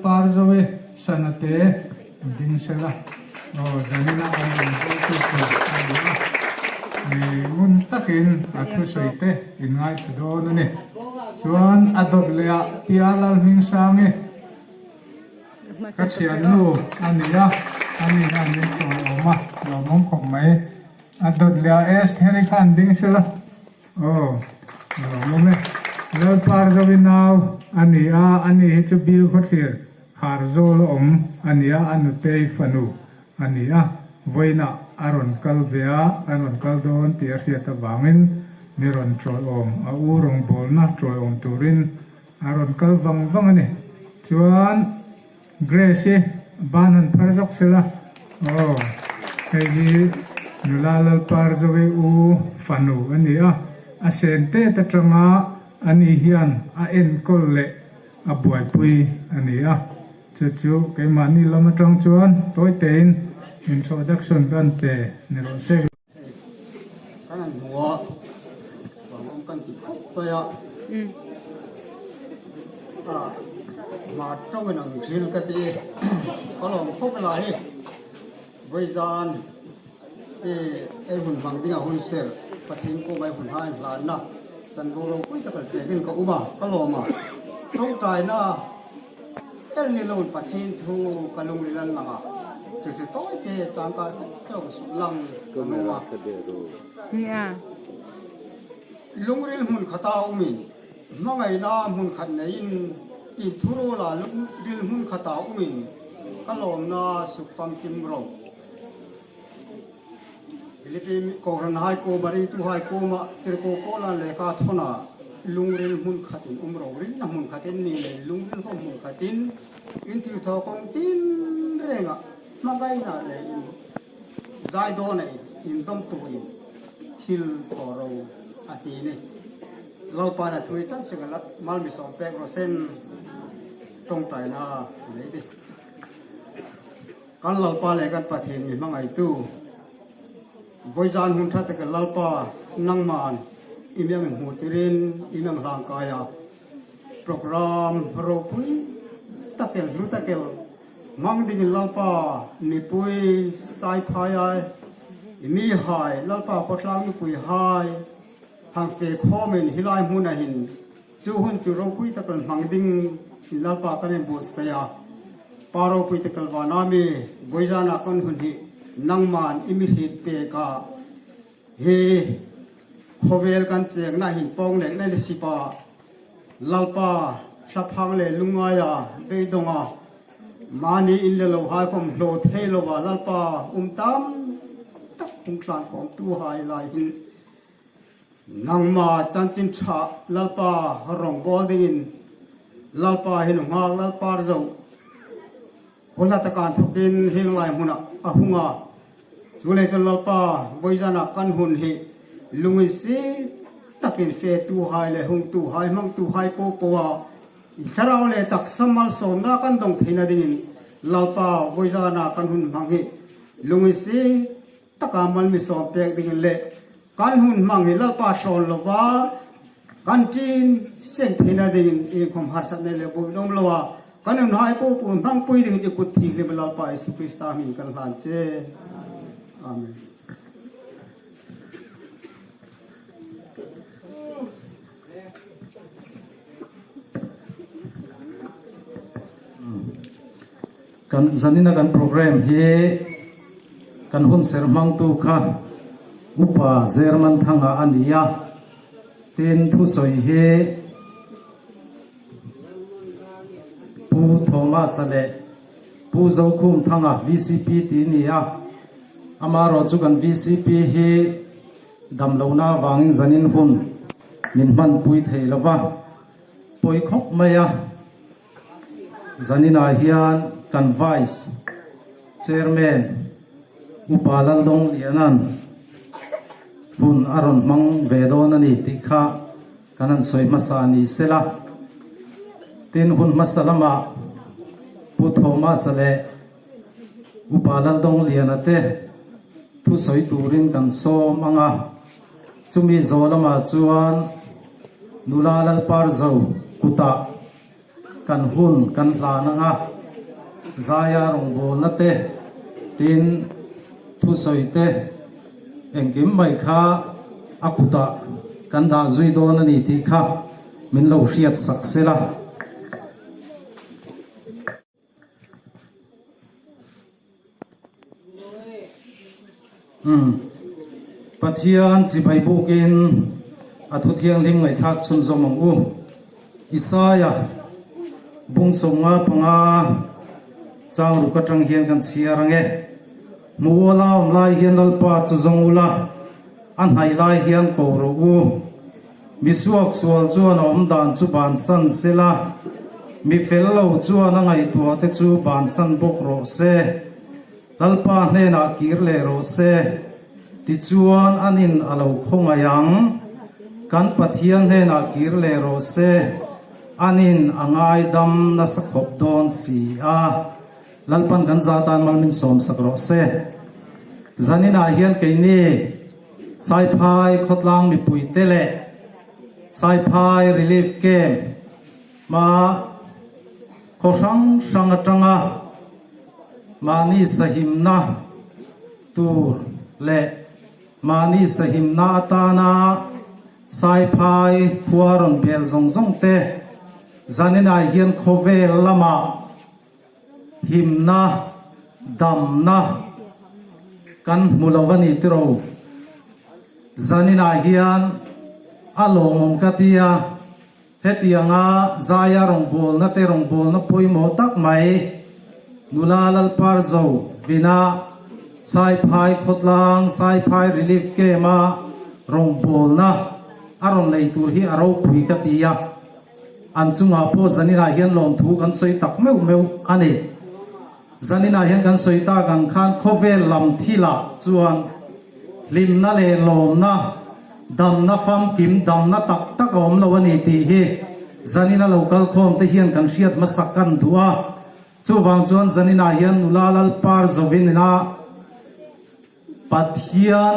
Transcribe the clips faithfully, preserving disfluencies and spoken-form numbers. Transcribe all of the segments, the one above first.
Parzovi Sanate ding sela. Aw, zanina an rawn bawltu te a ni a. Eh, ngun takin a thusawi te inngaithla dawn a nih. Chuan a dawt leh a Pi Lalhmingsangi ka ṭhiannu a ni a, a ni a min chawi awm a, lawmawm khawp mai. A dawt leh a Estheri khan ding sela. Aw, lawmawm e. Lalparzovi nau a ni a, ani hi chu Bill Khawthlir Kharzawl a awm a ni a, a nutei fanu a ni a. Vawiina a rawn kal ve a, kan rawn kal dawn tih a hriat avangin mi rawn chawi awm, a u rawngbawlna chawi awm turin a rawn kal vang vang a ni. Chuan Grace hi ban han phar zawk sela. Aw, hei hi nula Lalparzovi u fanu a ni a. A sen te ta tanga ani hian a enkawl leh a buaipui a ni a. Chu chu keimahni lam aṭang chuan tawi tein introduction kan pe ni rawh se. Kan han hmu a, bang awm kan ti khawp mai a. Mm. A, hma ṭawngin ang hril ka ti. Ka lawm khawp ila hi. Vawizan, e, ei hun hmang dinga hun ser, Pathien kuoma ei hun hmang hlanna chan bo ropui taka pekin ka um a, ka lawm a. Ṭawngṭaina el ni loin Pathien thu ka lungril an lang a. Chu chu tawi te changkar chauh suk lang ka nuom a. Ni a. Lungril hmun khata umin, hmangaina hmun khat neiin, inthuruola lungril hmun khata umin, ka lawmna suk famkim ro. Philippi kohranhai kuoma, ringtuhai kuoma, tirko Paula'n lekha thawn a, lungril hmun khatin um ro, rilna hmun khatin ni le, lungril hmun khatin, in thil thaw kawng tin renga, hmangaina le in zai dawna in, indawmtuin, thil thaw ro, a ti ni. Lalpan a thu hi chan seng a la, mal mi sawm pek rawh se, ṭawngṭaina nei di. Kan Lalpa le kan Pathien mi hmangaitu. Vawizan hun ṭha taka Lalpa nangman i mi ang hmu tirin i mi ang hlangkai a. Program ropui takel, hlu takel hmang dingin Lalpa mipui saiphai ai. I mihai Lalpa khawtlang mipuihai hang fe khawmin hi lai hmuna hin chu hun chu ropui takel hmang dingin Lalpa kan inbuotsai a. Pa ropui takel vana mi, vawizana kan hun hi nangman i mi hriet pek a. Hi khawvel kan chengna hin pawng lekna ni sipa Lalpa thlaphang le lungngaia beidonga mani in le lohai khawm hlaw thei lova Lalpa um tam tak hung tlan khawmtuhai lai hin nangma chanchin ṭha Lalpa rawngbawl dingin Lalpa hi nunghak Lalpa zo khawhla taka inthokin hieng lai hmuna a hung a. Chuleiin Lalpa, vawizana kan hun hi lunginsiet takin fetuhai le hungtuhai, hmangtuhai popoa i thlarau le taksa malsawmna kan dawng theina dingin Lalpa, vawizana kan hun hmang hi lunginsiet taka mal mi sawm pek dingin le kan hun hmang hi Lalpa thlawn lova kan ṭin seng theina dingin iengkhawm harsatna le buoina awm lova kan hunhai popo hmangpui dingin i kut thienghlim Lalpa Isu Krista hmingin kan hlan che. Amen. Kan zanina kan program hi kan hun ser hmangtu kha Upa German Thanga a ni a. Tin thusawi hi Pu Thomas-a le Pu Zokhum Thanga V C P ti ni a. Amaherawhchu kan V C P hi damlohna avangin zanin hun min hmanpui thei lova. Pawi khawp mai a. Zanina hian kan Vice Chairman Upa Laldawnglianan hun a rawn hmang ve dawn a ni tih kha kan han sawi hmasa a ni sela. Tin, hun hmasa lama Pu Thomas-a le Upa Laldawngliana te thusawi turin kan sawm ang a. Chumi zo lama chuan Nula Lalparzo kuta kan hun kan hlan ang a, zaia rongbawlna te, tin thusawi te, engkim mai kha a kuta kan dah zui dawn a ni tih kha min lo hriat sak sela. Hmm. Pathian chibai bukin a thu thianghlim ngaihthlak chhunzawm ang u. Isaia bung sawmnga panga chang ruk aṭang hian kan chhiar ang e. Hmu awla awm lai hian Lalpa chu zawng ula, a hnaih lai hian ko rawh u. Mi suaksual chuan a awm dan chu bansan sela, mi fel lo chuan a ngaihtuah te chu bansan bawk rawh se. Lalpa hnenah kir leh rawh se, tichuan anin a lo khawngaih ang. Kan Pathian hnenah kir leh rawh se, anin a ngaidam nasa khawp dawn si a. Lalpan kan zatan mal min sawm sak rawh se. Zaninah hian keini Saiphai khawtlang mipui te leh Saiphai Relief Camp hma khaw hrang hrang aṭanga mahni sahimna tur leh mahni sahimna atana Saiphai khua rawn bel zawng zawng te, zaninah hian khawvel lama himna, damna kan hmu lo a ni tiraw. Zaninah hian a lawmawm ka tia, hetianga zaia rongbawlna te, rongbawlna pawimawh tak mai, nula Lalpar Zo vina Saiphai khawtlang, Saiphai Relief Camp-a rongbawlna a rawn nei tur hi a ropui ka tia. An chungah pawh zaninah hian lawmthu kan sawi tak meuh meuh a ni. Zaninah hian kan sawi tak ang khan khawvel lam thilah chuan hlimna leh lawmna, damna famkim, damna tak tak a awm lo a ni tih hi zanina lo kal khawm te hian kan hriat hmasak kan duh a. Chuvang chuan zaninah hian nula Lalpar Zo vina Pathian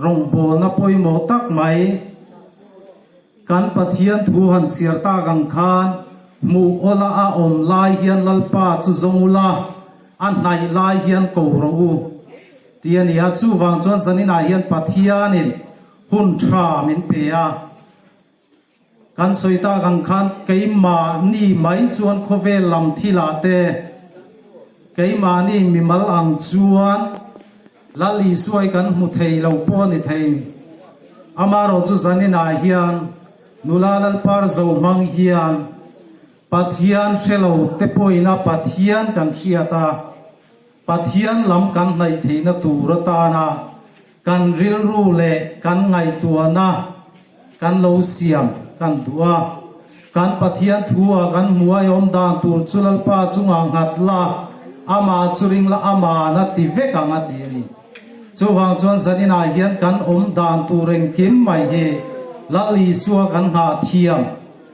rongbawlna pawimawh tak mai, kan Pathian thu han chhiar tak ang khan, hmu awla a awm lai hian Lalpa chu zawng ula, a hnaih lai hian ko rawh u, ti a ni a. Chuvang chuan zaninah hian Pathianin hun ṭha min pe a. Kan sawi tak ang khan, keimahni mai chuan khawvel lam thilah te, keimahni mimal ang chuan Lal Isua hi kan hmu thei lo pawh a ni thei. Amarawh chu zaninah hian nula Lalpar Zo hmang hian Pathian hre lo te pawhin a Pathian kan hriat a, Pathian lam kan hnaih theihna tur atana kan rilru leh kan ngaihtuahna kan lo siam kan duh a. Kan Pathian thu-a kan hmuh a awm dan tur chu Lalpa chungah nghat la, ama chu ring la, aman a ti vek ang a ti a ni. Chuvang chuan zaninah hian kan awm dan tur engkim mai hi Lal Isua kan nghah thiam,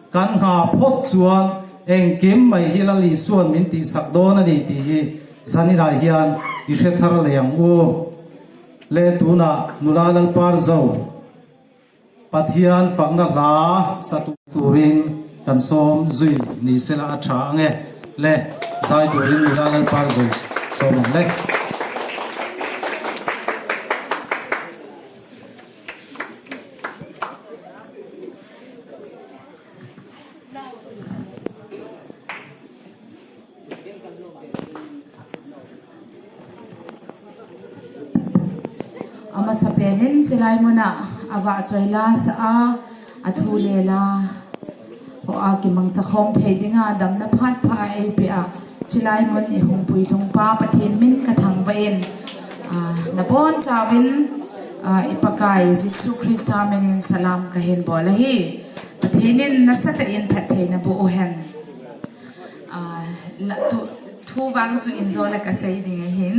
kan nghah phawt chuan engkim mai hi Lal Isuan min tihsak dawn a ni tih hi zaninah hian i hre thar leh ang u. Le tunah nula Lalpar Zo Pathian fakna hla sa turin kan sawm zui ni sela a ṭha ang e. Le, zai turin nula Lalpar Zo sawm ang le. A hmasa penin chilai hmuna a vahchawi la sa a, a thu le la haw a kimangcha khawm thei dinga damna phat pha a ei pe a, chilai hmun i hung puitling pa Pathian min ka thangvah in, a, na bawn chauin, a, i Pakai Jesu Krista minin salam ka hin bawl a hi. Pathienin nasa takin phattheina bu u hen. A, la, thu, thu vang chu inzawla ka sei ding a hin.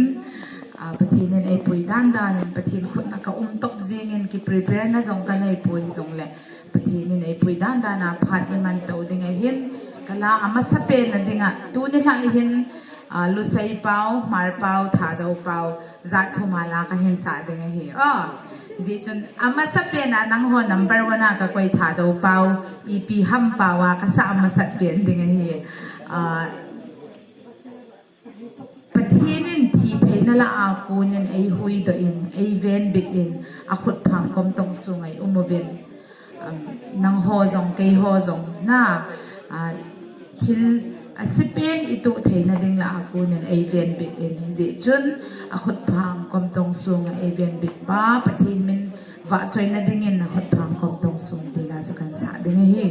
A, Pathienin ei pui dan danin, Pathien khutna ka um tawp zingin ki prepare na zawng ka nei puin zawng le. Pathienin ei pui dan dana phat i man to ding a hin. Ka la a hmasa penna dinga, tuni hla a hin, a, Lusei Pau, Hmar Pau, Thado Pau, zat thuma la ka hin sa ding a hi. Aw. Zie chun a hmasa pena nangho number one-a ka koi tha do pau, ipi ham pau a ka sa a hmasa pen ding a hi. Ah, Pathienin thi theina la a kunin ei hui do in, ei ven bit in, a khut phang kom tong sung ei um uvin. Um, nangho zong, keiho zong na, ah, thil a si pen i tu theina ding la a kunin ei ven bit in. Zie chun a khut phang kom tong sung ei ven bit pa, Pathien min vahchoina dingin a khut phang kom tong sung ti la chu kan sa ding a hi.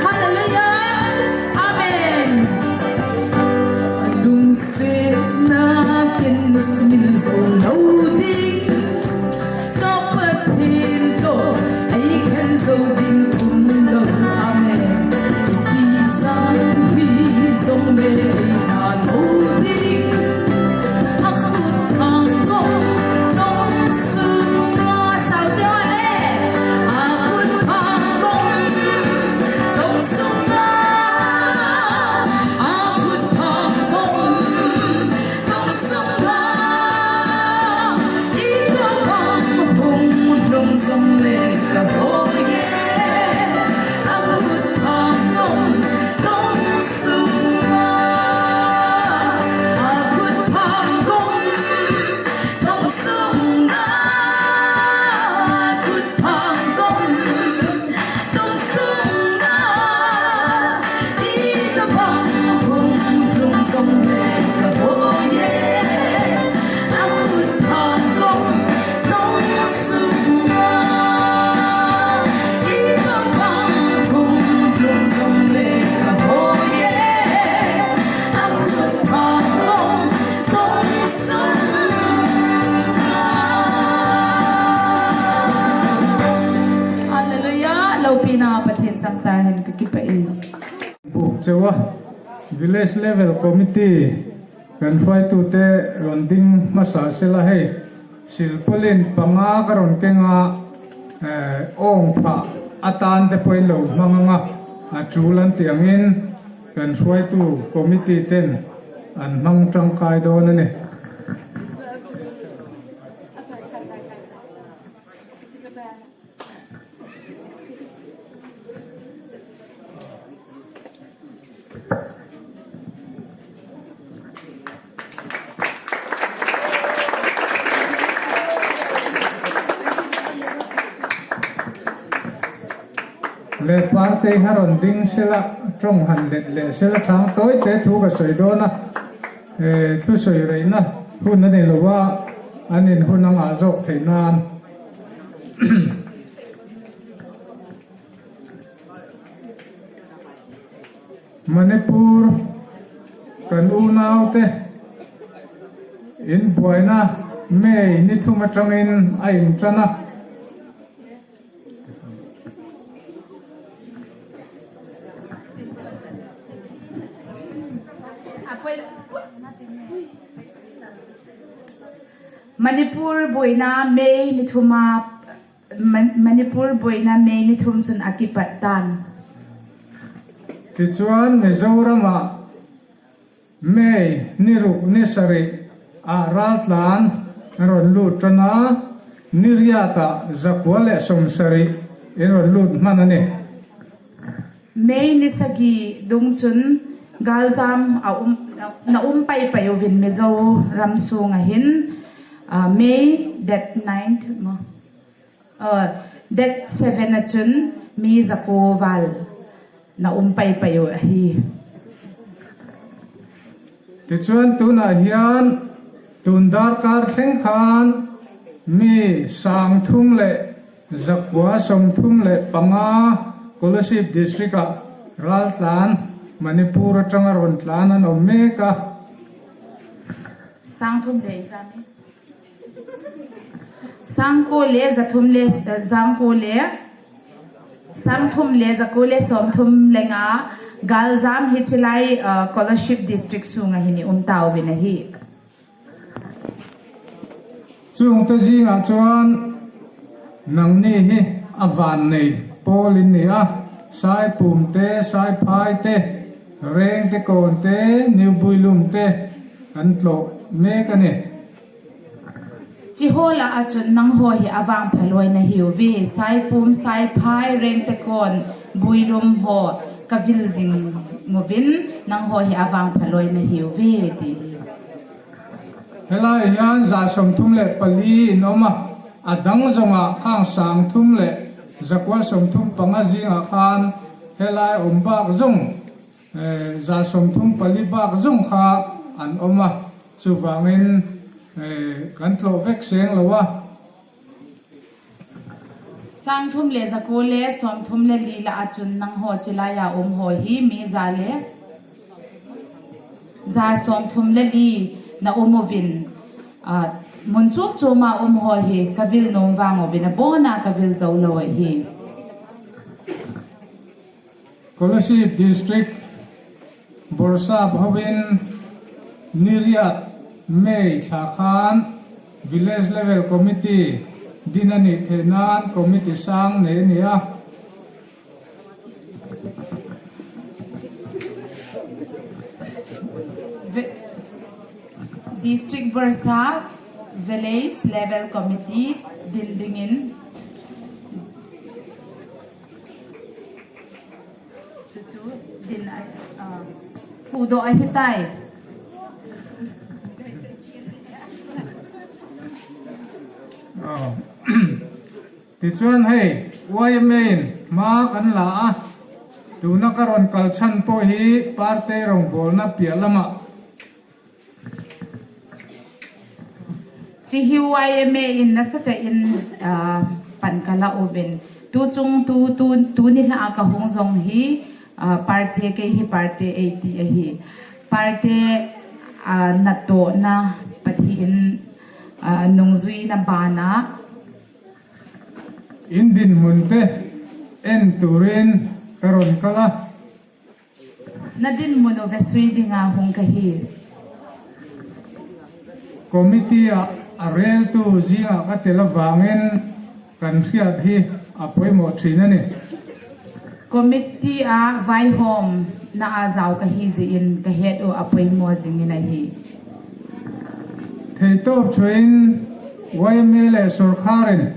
Hallelujah. Amen. Lungsietna kin smil zo lo ding, ka Pathien tawh ei khen zo ding um lo. Amen. Ki chang hi zong le ei hla lo ding, a khut phang kawm tong sunga, sau te le, a khut phang kawm tong sunga, a khut phang kawm tong sunga, i ka bang hung hlung zong le ka bo ye, a khut phang kawm tong sunga, a khut phang kawm tong sunga, a khut phang kawm tong sunga, i ka bang hung hlung zong le ka bo ye, a khut phang kawm tong sunga, i ka bang hung hlung zong le ka bo ye, a khut phang kawm tong sunga. Hallelujah. Lopina Pathien chang ta hen ka kipah e. Buk chewa, Village Level Committee kan hruaitute rawn ding hmasa sela hei. Silpauline panga ka rawn keng a, eh, awng pha a tan te pawh in lo hmang anga, a tul an ti angin kan hruaitu committee ten an hmang tangkai dawn a ni. Le parte ha rawn ding sela, ṭawng han let leh sela, ṭhang tawi te thu ka sawi dawn a. Eh, thusawi reina hun a ni lo a, an in hun a ngah zawk theih nan. Manipur kan unaute inbuaina May ni thum aṭangin a inṭan a. Manipur buaina May ni thuma, Man-, Manipur buaina May ni thum chun a kipat dan. Tichuan Mizorama May ni ruk ni sari a raltlan a rawn lut ṭan a, ni riata zakua leh sawmsari in rawn lut hman a ni. May ni sagi dung chun galzam a um, na um pai pai uvin Mizoram sunga hin, ah, May date ninth maw? Ah, date seven a chun mi zakuo val na um pai pai u a hi. Tichuan tunah hian tun darkar thleng khan mi sang thum leh zakua sawmthum leh panga Kolasib District-a raltlan Manipur aṭanga rawn tlan an awm mek a. Sang thum leh zami. Sangkuo le zathum le, eh, sangkuo le, sangthum le zakuo le sawmthum le nga galzam hi chilai, eh, Kolasib District sunga hin i um ta uvin a hi. Chungte zingah chuan nangni hi a vannei pawl in ni a, Saipum te, Saiphai te, Rengtekawn te, New Builum te kan tlawh mek a ni. Chi haw lah a chun nang haw hi a vang phalawina hi u ve, Saipum, Saiphai, Rengtekawn, Builum haw ka vil zing uvin nang haw hi a vang phalawina hi u ve ti hi. Helai hian za sawmthum leh pali in awm a, a dang zawngah khang sang thum leh zakua sawmthum panga zingah khan helai awm bak zawng, eh, za sawmthum pali bak zawng kha an awm a, chuvangin, eh, kan tlawh vek seng lo a. Sangthum le zakuo le sawmthum le li lah a chun nang haw chilaia um haw hi mi za le za sawmthum le li na um uvin, ah, mun chum chuma um haw hi ka vil nuom vang uvin a bona ka vil zo lo a hi. Kolasib District Bawrhsap hovin ni riat May thla khan Village Level Committee din a nih theih nan committee sang nei a ni a. Ve-, District Bawrhsap Village Level Committee din dingin chu chu din a, ah, pu do a hi tai. Oh. Tichuan hei, Y M A in hma kan la a, tuna ka rawn kal chhan pawh hi party rawngbawlna piah lamah. Chi hi Y M A in nasa takin, ah, pan ka la uvin. Tu chung tu, tu, tu ni hla a ka hung zawng hi, ah, party kei hi party ei ti a hi. Party, ah, natawhna Pathien, ah, nungzuina bana in dinhmun te en turin ka rawn kal a. Na dinhmun u ve sui dinga hung ka hi. Committee-a a reltu zinga ka tel avangin kan hriat hi a poimaw ṭhin a nih. Committee-a vaihawmna a zau ka hi zingin ka hriet u, a poimaw zingin a hi. Theitawp chhuahin Y M A le sawrkarin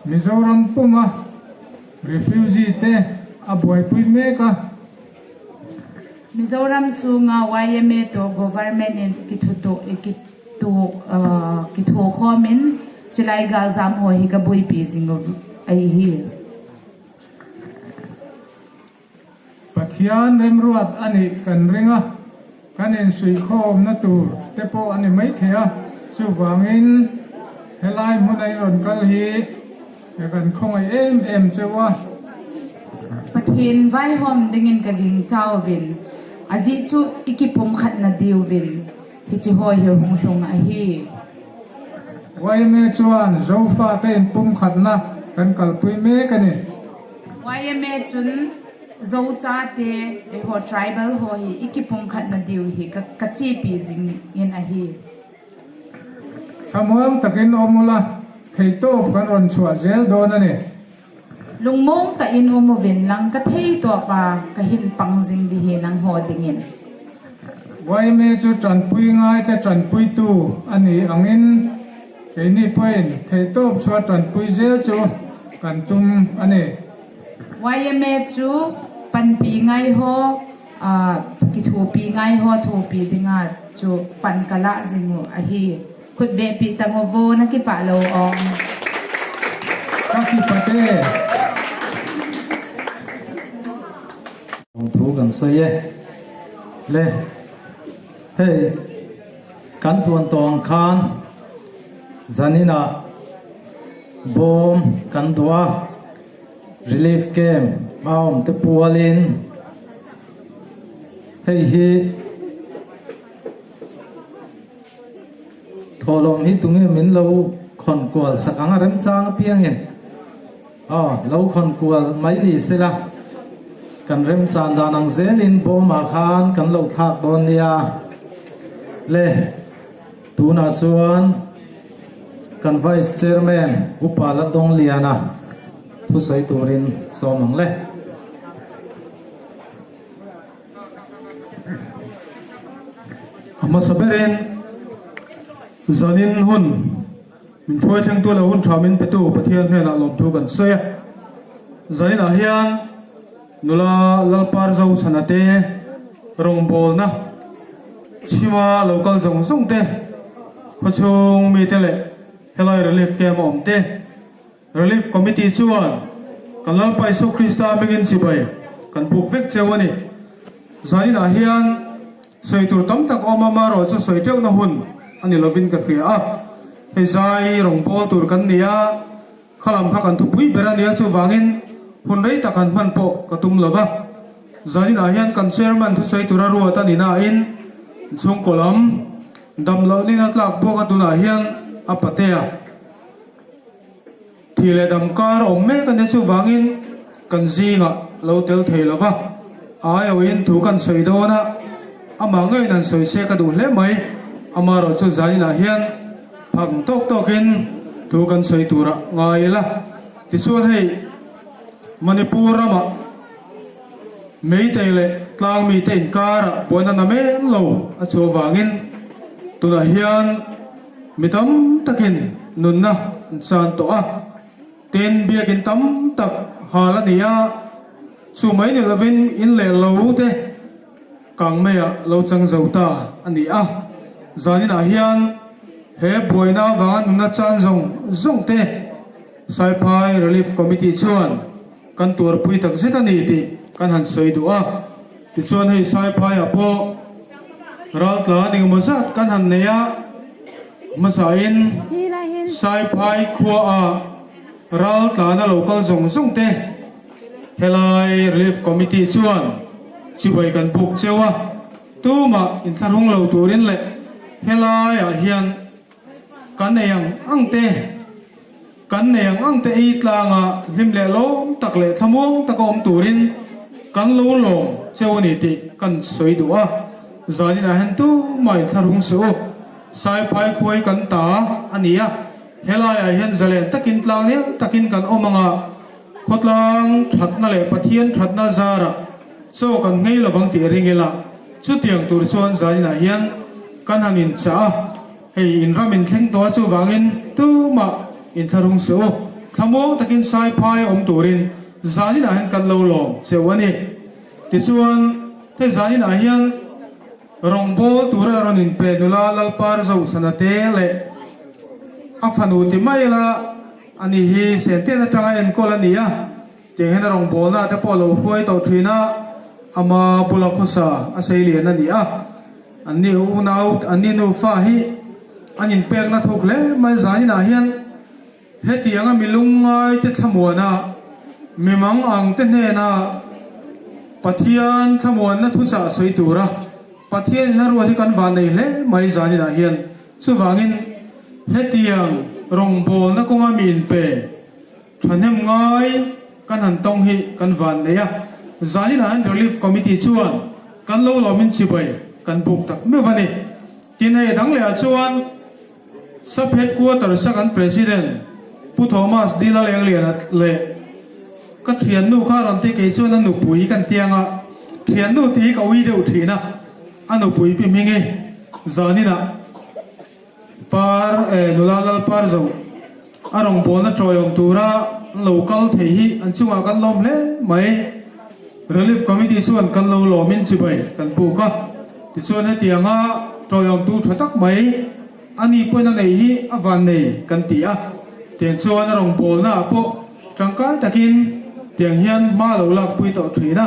Mizoram puma refugee te a buoipui mek a. Mizoram sunga Y M A tu government-in kithutu, kitu, uh, kithukhawmin chilai galzam ho hi ka buoipui zing u a hi. Pathian remruat a nih kan ring a, kan insuikhawmna tur te pawh a ni maithei a. Chuvangin helai hmuna in rawn kal hi kan khawngaih em em cheu a. Pathien vaihawm dingin ka ging chau vin, a zie chu i kipumkhatna diuvin hichi hawi hi hung tlung a hi. Y M A chuan Zofate inpumkhatna kan kalpui mek a ni. Y M A chun Zo chate, eiho tribal ho hi i kipumkhatna diu hi ka, ka chipi zingin a hi. Thlamuang takin awm ula, theitawp kan rawn chhuah zel dawn a ni. Lungmawng takin awm uvin lang, ka theitawpa ka hin pang zing di hi nangho dingin. Y M A chu ṭanpui ngai te ṭanpuitu a ni angin, keini pawhin theitawp chhuah ṭanpui zel chu kan tum a ni. Y M A chu panpi ngai ho, a, kithupi ngai ho thupi dinga chu pan ka la zing u a hi. Khut beh pui ta ngawt u, na kipah lo awm. Ka kipah e. Lawmthu kan sawi e. Le, hei, kan tuan tawng khan zanina bawm kan duh a, relief camp a awm te pualin hei hi thawhlawm hi tunge min lo khawn kual sak ang a, remchang apiangin. Aw, lo khawn kual mai ni sela. Kan remchan dan ang zelin bawma khan kan lo thlak dawn nia. Le, tuna chuan kan Vice Chairman Upa Laldawngliana thusawi turin sawm ang le. A hmasa berin zanin hun min thuai thlengtu le hun ṭha min petu Pathian hnenah lawmthu kan sawi a. Zaninah hian nula Lalpar Zosana te rawngbawlna chhima lo kal zawng zawng te, khawchhung mi te leh helai relief camp a awm te, Relief Committee chuan kan Lalpa Isu Krista hmingin chibai kan buk vek cheu a ni. Zaninah hian sawi tur tam tak awm a, amaherawhchu sawi teuhna hun a ni lovin ka hria a. Hei zai rawngbawl tur kan ni a, khalam kha kan thupui ber a ni a, chuvangin hun rei tak han hman pawh ka tum lo va. Zaninah hian kan chairman thusawi tura ruat a ni nain, chhungkaw lam dam loh nina tlak bawk a, tunah hian a patea. Thi leh dam kar awm mek a nia, chuvangin kan zingah lo tel thei lo va. Aiawhin thu kan sawi dawn a, amah ngeiin an sawi se ka duh hle mai. Amaherawhchu zaninah hian phak tawk tawkin thu kan sawi tura ngai ila. Tichuan hei Manipur ramah Meitei leh Tlangmite inkara buaina na men lo a, chuvangin tunah hian mi tam takin nunna an chan tawh a. Tin, biak in tam tak hal a ni a, chu mai ni lovin in leh lo te kang meiah lo chang zo ta a ni a. Zaninah hian he buaina avanga nunna chan zawng zawng te Saiphai Relief Committee chuan kan tuarpui tak zet a ni tih kan han sawi duh a. Tichuan hei Saiphai-ah pawh raltlan engemaw zat kan han nei a, hmasain Saiphai khua a raltlan a lo kal zawng zawng te helai Relief Committee chuan chibai kan buk cheu a. Tumah inthlahrung lo turin leh helaiah hian kan nei ang ang te, kan nei ang ang te ei tlanga hlim leh lawm tak leh thlamuang taka awm turin kan lo lawm cheu a ni tih kan sawi duh a. Zaninah hian tumah inthlahrung suh u. Saiphai khua hi kan ta a ni a. Helaiah hian zalen takin tlang nel takin kan awm anga, khawtlang ṭhatna le Pathian ṭhatna zara chaw kan ngei lo vang tih ring ila, chutiang tur chuan zaninah hian kan han inchah a, hei in ram in thleng tawh a, chuvangin tumah inthlahrung suh u. Thlamuang takin Saiphai awm turin zaninah hian kan lo lawm cheu a ni. Tichuan, hei zaninah hian rawngbawl tura rawn inpe nula Lalpar Zo Sanate leh a fanu ti mai la, ani hi Senten aṭanga enkawl a ni a, tiang hian a rawngbawlna te pawh lo hruai tawh ṭhin a, ama bula khawsa a seilian a ni a, anni unau, anni nufa hi an inpekna thuk hle mai zaninah hian, hetianga mi lungngai te thlamuana, mi mangang te hnena Pathian thlamuanna thuchah sawi tura Pathianin a ruat hi kan vannei hle mai zaninah hian. Chuvangin hetiang rawngbawlna kawnga mi inpe thahnem ngai kan han tawng hi kan vannei a. Zaninah hian Relief Committee chuan kan lo lawmin chibai kan buk tak meuh a ni. Tin, hei dang lehah chuan Sub Headquarters-a kan President Pu Thomas D. Lalengliana leh ka ṭhiannu kha rawn ti, kei chuan a nupui kan ti ang a, ṭhiannu ti hi ka ui deuh ṭhin a, a nupui pi hming hi zaninah Par, eh, nula Lalpar Zo a rawngbawlna ṭawiawm tura lo kal thei hi an chungah kan lawm hle mai. Relief Committee chuan kan lo lawmin chibai kan buk a. Tichuan, hetianga ṭawiawmtu ṭha tak mai, ani pawhin a nei hi a vannei kan ti a. Tiang chuan a rawngbawlnaah pawh ṭangkai takin tiang hian hma lo lakpui tawh ṭhin a.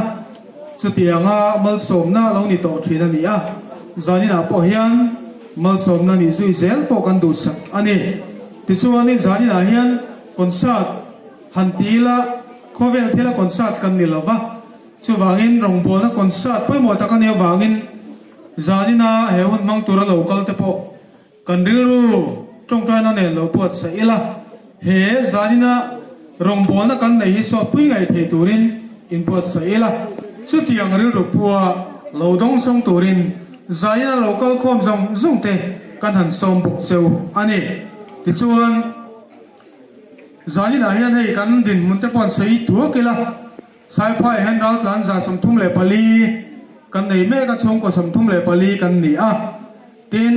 Chutianga malsawmna lo ni tawh ṭhin a ni a. Zaninah pawh hian malsawmna nih zui zel pawh kan duhsak a ni. Tichuan, zaninah hian concert han ti ila, khawvel thila concert kan ni lo va. Chuvangin rawngbawlna concert pawimawh tak a nih avangin, zanina he hun hmang tura lo kal te pawh kan rilru ṭawngṭaina nen lo buatsaih ila, he zanina rawngbawlna kan nei hi sawtpui ngai thei turin inbuatsaih ila, chutiang rilru pua lo dawngsawng turin zanina lo kal khawm zawng zawng te kan han sawm bawk cheu a ni. Tichuan, zaninah hian hei kan dinhmun te pawh an sawi tuak ila, Saiphai hian raltlan za sawmthum leh pali kan nei mek a, chhungkaw sawmthum leh pali kan ni a. Tin,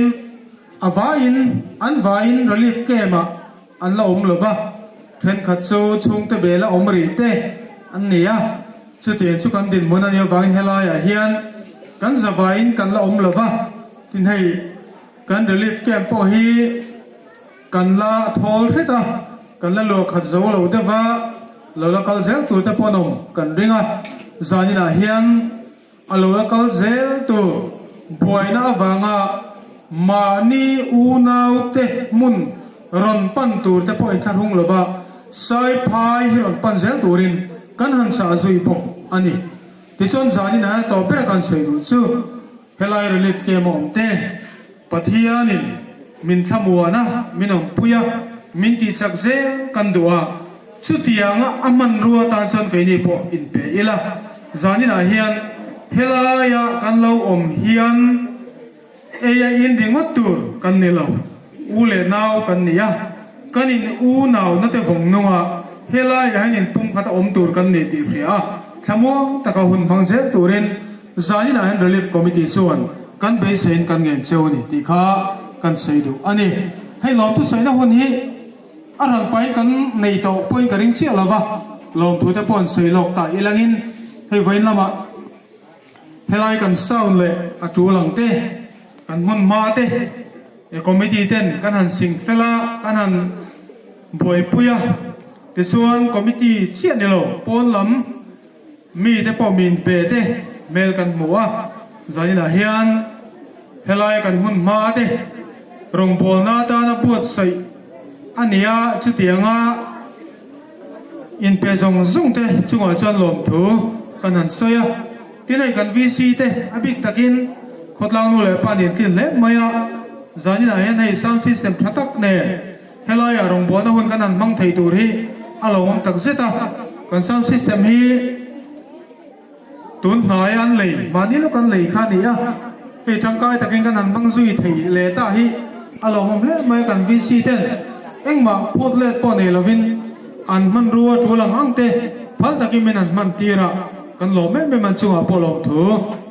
a vaiin, an vaiin relief camp-ah an la awm lo va. Ṭhenkhat chu chhungte bela awm rih te an ni a. Chutiang chu kan dinhmun a nih avangin helaiah hian kan zavaiin kan la awm lo va. Tin, hei kan relief camp pawh hi kan la thawl hret a, kan la luah khat zo lo deuh va, lo la kal zel tur te pawh an awm kan ring a. Zaninah hian a lo la kal zel tur buaina avanga mahni unau te hmun rawn pan tur te pawh inthlahrung lo va, Saiphai hi rawn pan zel turin kan han chah zui bawk a ni. Tichuan, zaninah tawp bera kan sawi duh chu, helai relief camp-a awm te Pathianin min thlamuan a, min awmpui a, min tihchak zel kan duh a. Chutianga a hmanrua tan chuan keini pawh inpe ila. Zaninah hian helaia kan lo awm hian eia in ringawt tur kan ni lo. U leh nau kan ni a. Kan inunauna te vawng nunga helaiah hian inpumkhat a awm tur kan ni tih hria a. Thlamuang taka hun hmang zel turin zaninah hian Relief Committee chuan kan beiseiin kan ngen cheu a ni tih kha kan sawi duh a ni. Hei lawmthu sawina hun hi a hranpain kan nei tawh pawhin ka ring chiah lo va, lawmthu te pawh an sawi lawk ta ilangin, hei vawiin lamah helai kan sound leh a tul ang te, kan hmun hma te, e, committee ten kan han sing fel a, kan han buaipui a. Tichuan, committee chiah ni lo, pawn lam mi te pawh min pe te hmel kan hmu a. Zaninah hian helai kan hmun hma te rawngbawlna atana buatsaih a ni a, chutianga inpe zawng zawng te chungah chuan lawmthu kan han sawi a. Tin, hei kan V C te a bik takin khawtlang nu leh pa nen tlin hle mai a. Zaninah hian hei sound system ṭha tak nen helaiah rawngbawlna hun kan han hmang thei tur hi a lawmawm tak zet a. Kan sound system hi tun hnaia an lei, mahni lawk an lei kha a ni a. Hei ṭangkai takin kan han hmang zui thei leh ta hi a lawmawm hle mai a. Kan V C ten engmah phut let pawh nei lovin an hman ruot tul ang ang te phal takin min an hman tir a, kan lawm em em an chunga pawlawm thu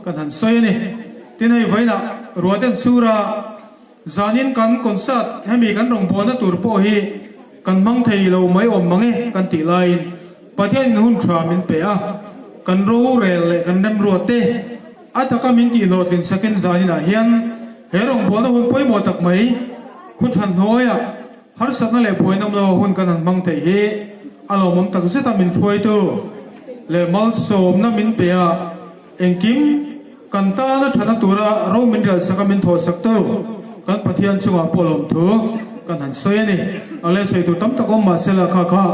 kan han sawi a ni. Tin, hei vawiina ruat en sura zanin kan concert hemi kan rawngbawlna tur pawh hi kan hmang thei lo mai awm mang e kan tih laiin Pathianin hun ṭha min pe a, kan ro rel leh kan remruat te a taka min tihhlawhtlin sakin zaninah hian he rawngbawlna hun pawimawh tak mai, khaw ṭha hnuaia harsatna leh buaina awm lo hun kan han hmang thei hi a lawmawm tak zeta min hruaitu leh malsawmna min pe a, engkim kan tana ṭhatna tura ro min relsaka min thawhsaktu kan Pathian chunga pawlawm thu kan han sawi a ni. A le sawi tur tam tak awm mah sela kha kha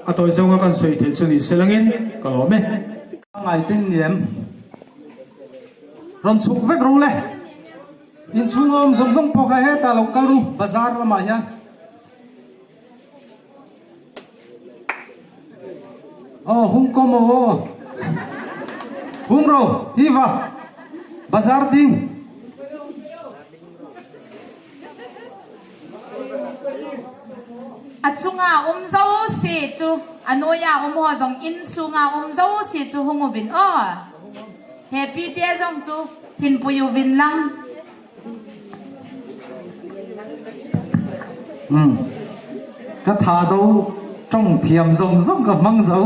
a tawi zawnga kan sawi thei chu ni se langin ka lawm e. Ngai tin ni em? Rawn chhuk vek ro le. Inchhunga awm zawng zawng pawh kha heta lo kal ru, bazar lamah hian. Aw, hung kawm aw. Hung ro, hi va. Bazar ding. A chunga um zo si chu, a nuaia um ho zawng inchhunga um zo si chu hung uvin aw. Happy te zawng chu hin pui uvin lang. Hmm. Ka Thadou ṭawng thiam zawng zawng ka hmang zo.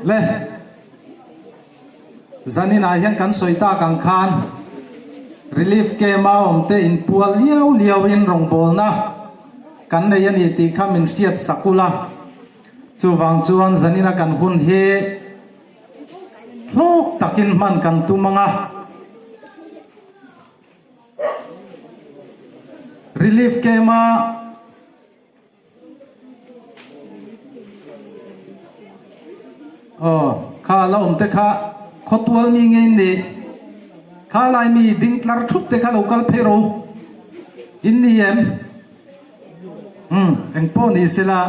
Le. Zaninah hian kan sawi tak ang khan relief camp-a awmte inpual liau liauin rawngbawlna kan nei a ni tih kha min hriat sak ula. Chuvang chuan zanina kan hun hi hlawk takin hman kan tum ang a. Relief camp-a, aw, kha la awm te kha khawtual mi ngei ni. Kha lai mi ding tlar thup te kha lo kal phei ro. In ni em? Hmm, engpawh ni sela,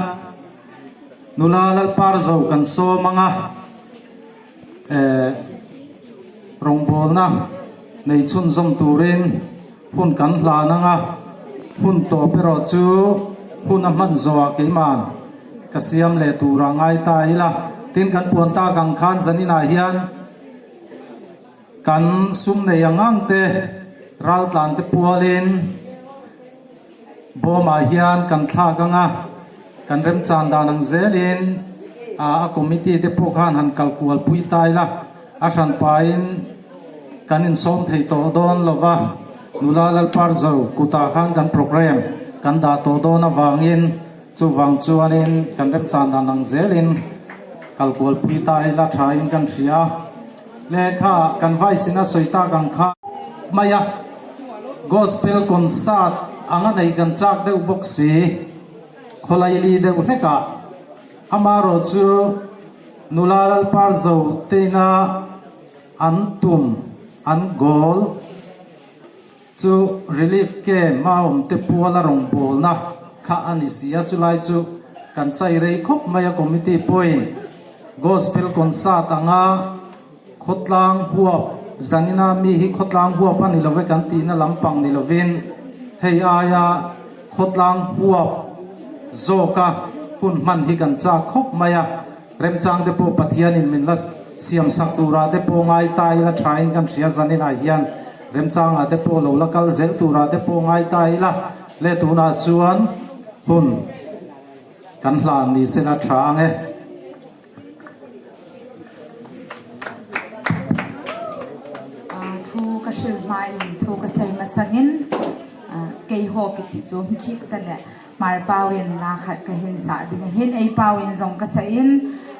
nula Lalparzo kan sawm ang a, eh, rawngbawlna nei chhunzawm turin hun kan hlan ang a, hun tawp erawh chu hun a hman zawha keiman ka siam leh tura ngai ta ila. Tin, kan puan tak ang khan zaninah hian kan sum nei ang ang te, raltlan te pualin bawmah hian kan thlak ang a, kan remchan dan ang zelin, a, a committee te pawh khan han kal kual pui ta ila, a hran pain kan insawm thei tawh dawn lo va, nula Lalparzo kutah khan kan program kan dah tawh dawn avangin, chuvang chuanin kan remchan dan ang zelin kal kual pui ta ila ṭhain kan hria. Le kha kan vaisina sawi tak ang kha mai a, gospel concert anga nei kan chak deuh bawk si, khawlai li deuh hlek a. Amaherawhchu nula Lalparzo te ina an tum, an goal chu relief camp-a awm te puala rawngbawlna kha a ni si a, chulai chu kan chai rei khawp mai a. Committee pawhin gospel concert anga khawtlang huap, zanina mi hi khawtlang huap a ni lo ve kan tihna lampang ni lovin, hei aia khawtlang huap zawka hun hman hi kan chak khawp mai a. Remchang te pawh Pathianin min la siamsak tura te pawh ngai ta ila ṭhain kan hria, zaninah hian remchanga te pawh lo la kal zel tura te pawh ngai ta ila. Le tunah chuan hun kan hlan ni sela ṭha ang e. A, thu ka hril hmain thu ka sawi masangin, a, keiho kiti chu mi khik ta le. Hmar pauin la khat ka hin sa ding a hin, ei pauin zawng ka sahin,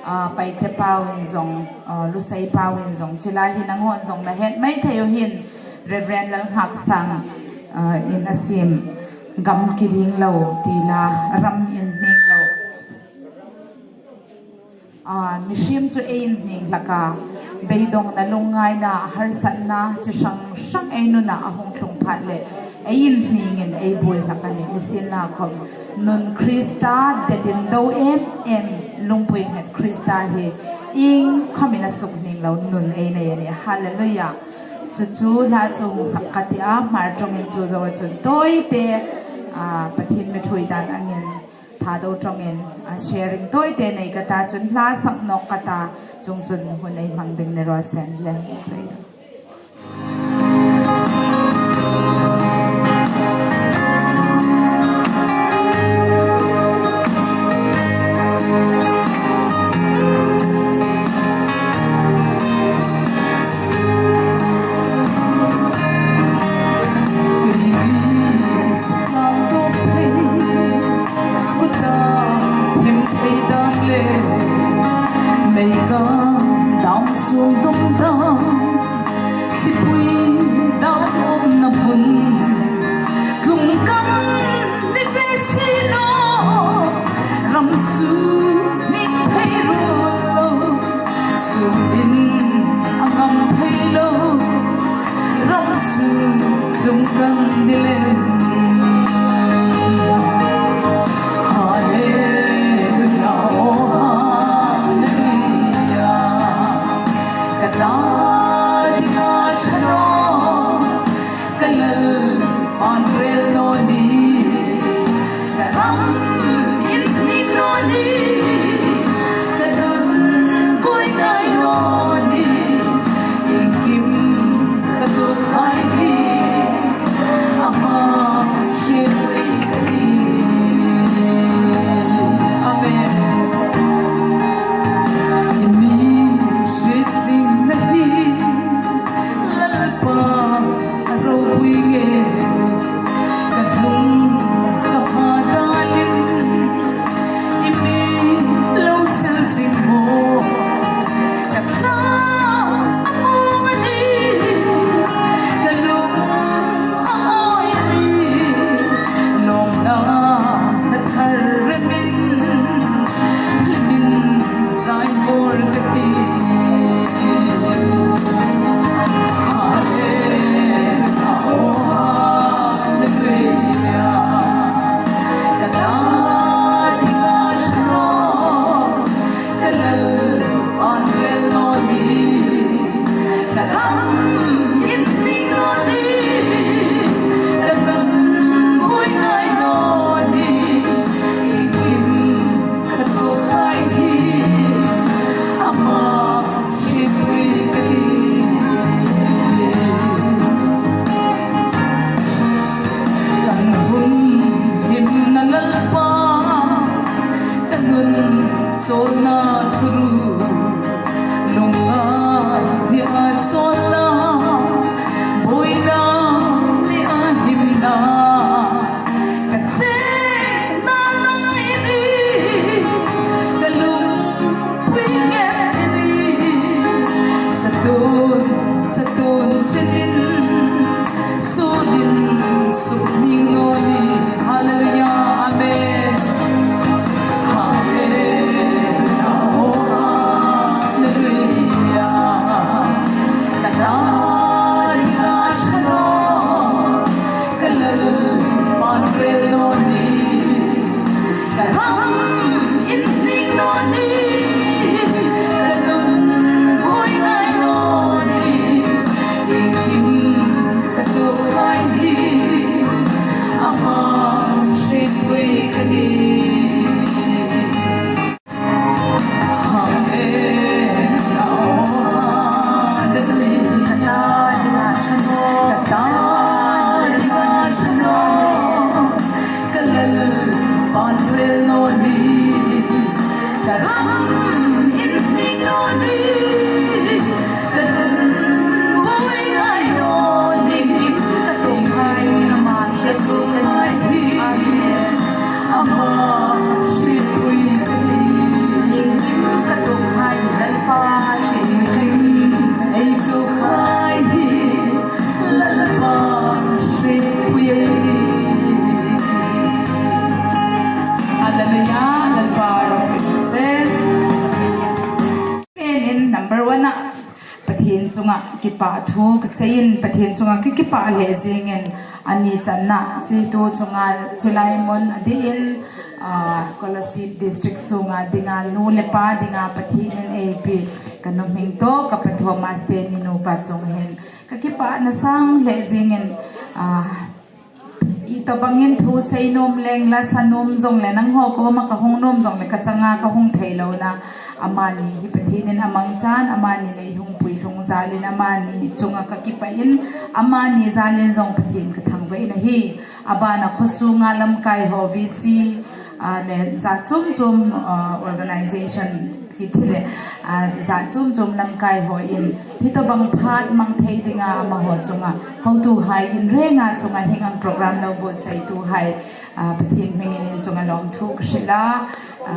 a, Paite pauin zawng, a, Lusei pauin zawng, chulai hin a ngawn zawng la het mai thei u hin, Reverend Lalnghaksang, a, in a sim, gam ki ding lo ti la, ram in hning lo. A, mihring chu ei inhning hlak a, beidawngna, lungngaina, harsatna chi hrang hrang ei nunah a hung tlung phat leh ei inhningin ei buai hlak a nih. Nisienlakhawm nun Krista detin do em em, lungpui nghet Krista hi iengkhawmin a suk hning lo nun ei nei a nih. Hallelujah. Chu chu hla chu hung sak ka ti a, Hmar ṭawngin chu zo a chun tawite, a, Pathien mi ṭhuoi dan angin Thado ṭawngin a sharing tawite nei ka ta, chun hla sak nawk ka ta, chuongchun hun ei hmang ding ni raw se. Hallelujah, amen. Amen. Oh, hallelujah. Hallelujah, Lalpa ropui se. Penin number one-a Pathien chunga kipahthu ka seiin, Pathien chunga ka kipah leh zingin a ni channa chi tu chunga chilai mun a diin, ah, Kolasib District sunga dinga nu le pa dinga Pathienin ei pi ka nuhmei to ka pa Thomas te ni nupa chung hin ka kipahna sang leh zingin, ah, Tobangin thu sei nuom leng, la sa nuom zong le, nangho kuoma ka hung nuom zong le, ka changa ka hung thei lo na. Amani hi Pathienin a mangchan, amani nei hung pui hlung zalin, amani chunga ka kipain, amani zalin zong Pathien ka thangvei na hi. A bana khuo sunga lamkai ho V C, a, le za chum chum, a, organization ki thi le, a, za chum chum lamkai ho in, hi tobang phat mang thei dinga amaho chunga, hotuhai in renga chunga hieng ang program lo buotsaituhai, a, Pathien hmingin in chunga lawmthu ka hril a, a,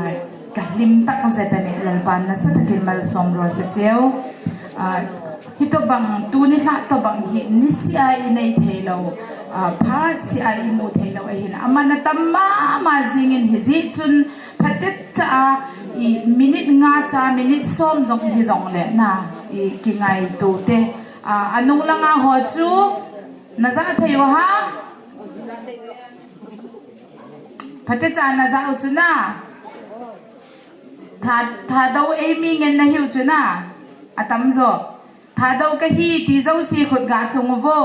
ka hlim tak zet a nih, Lalpan nasa takin malsawm raw se cheu. A, hi tobang, tuni hla tobang hi ni sia i nei thei lo, a, phat sia i mu thei lo a hin, a man a tam mama zingin hi zie chun phatet cha a, i minute nga cha, minute sawm zong hi zong le na, i kingaituo te. A, a nung langa ho chu na za thei u ham? Phatet cha na za u chu na. Tha, Thado ei mi ngen na hi u chu na. A tam zaw. Thado ka hi ti zo si khut ga tung u vo.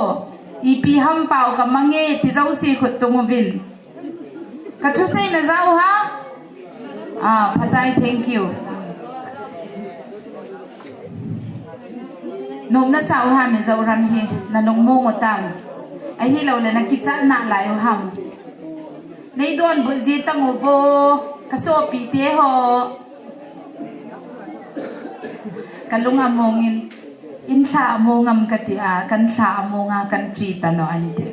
Ipi ham pau ka mang e ti zo si khut tung u vin. Ka thu sei na za u ham? A, phatai, thank you. Nuom na sa u ham Mizoram hi, na lungmong u tam? Ahi lo le na kichat na lai u ham? Nei don bu zie tang u vo, ka sawpi te ho. Ka lung a mongin, in thla a mong am ka ti a, kan thla a mong a, kan ṭi ta naw an ti.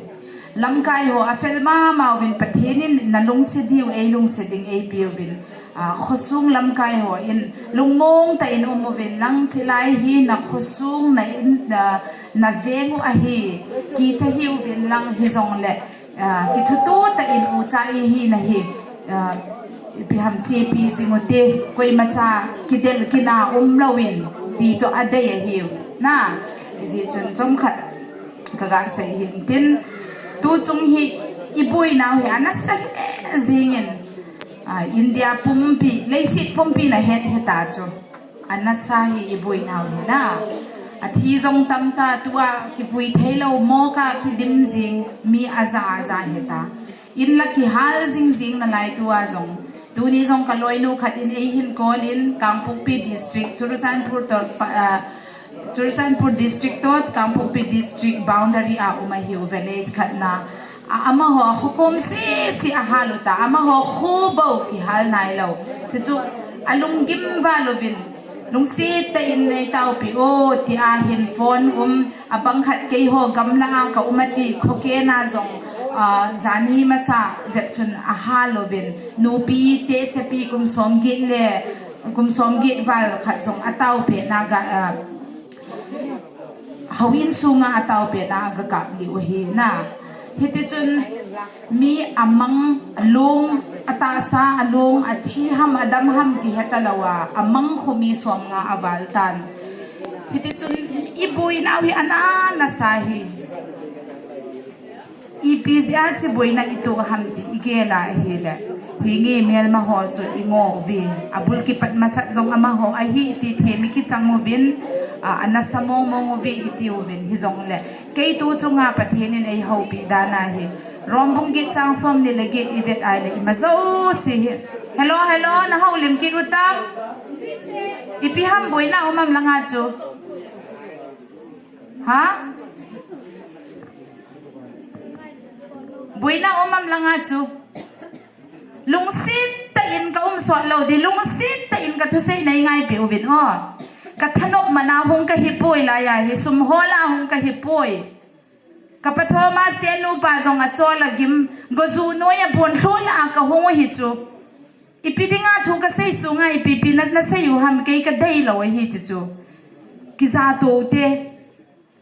Lamkai ho a fel mama uvin Pathienin na lungse diu ei lungse ding ei piu vin. A, khuo sung lamkai ho in lungmong ta in um uvin lang, chi lai hi na khuo sung na in, na, na veng u a hi, kicha hi uvin lang hi zong le, a, kithutu ta in u cha i hi na hi, a, ipi ham chi pi zing u ti, koima cha kidel kina um lo in ti chu a dei a hi u. Na, zie chun chom khat ka ga sei hin tin, tu chung hi i buoi nau hi a nasa hle zingin, a, India pumpi, leiset pumpi na het heta chu. A nasa hi i buoi nau hi na. A thi zong tam ta, tua kivui thei lo, mawka kidim zing mi a za a za heta. In la kihal zing zing na lai tua zong. Tuni zong ka lawinu khat in ei hin call in, Kangpokpi District, Churachandpur tor, pa, a, Churachandpur District tot Kangpokpi District boundary a um a hi u, village khat na. A, amaho a khuo kuom si si a hal u ta, amaho khuo bo kihal nai lo. Chu chu a lunggim val uvin, lungsiet ta in nei tau pi u, ti a hin phone um, a bang khat kei ho gamla a ka um a ti, khuo kena zong, a, zani masa zep chun a hal uvin, nupi te sepi kum sawm giet le, kum sawm giet val khat zong a tau pet na ga, a, hau in sunga a tau pet na ga kap li u hi na. Hiti chun mi a mang, a lung, a ta sa, a lung, a thi ham, a dam ham ki heta lo a, a mang khuo mi sawm nga a val tan. Hiti chun i buoi nau hi a na nasa hi. Ipi zia chi buoina i tuok ham ti i gel a hi le. Hi nge melma ho chu i ngaw u vin. A bul kipat masat zong amaho a hi ti thiem i kichang u vin. A, a nasa mong mong u vin i ti u vin. Hi zong le. Kei tu chunga Pathienin ei hopih dan a hi. Rom bung giet chang sawmhni le giet i vet ai le i ma zo si hi. Hello, hello, na holim kit u tam. Ipi ham buoina um am langa chu. Ha? Buoina um am langa chu. Lungsiet ta in ka um sawt lo di, lungsiet ta in ka thusei nei ngai pe u vin aw. Ka thanop mana hung ka hi puoi lai a hi, sum hawla hung ka hi puoi. Ka pa Thomas te nupa zong a chawl a gim, gozu nuoi a buon thlu la a ka hung u hi chu. Ipi dinga thu ka sei sunga ipi pi na, na sei u ham, kei ka dei lo a hi chu chu. Kiza tu te.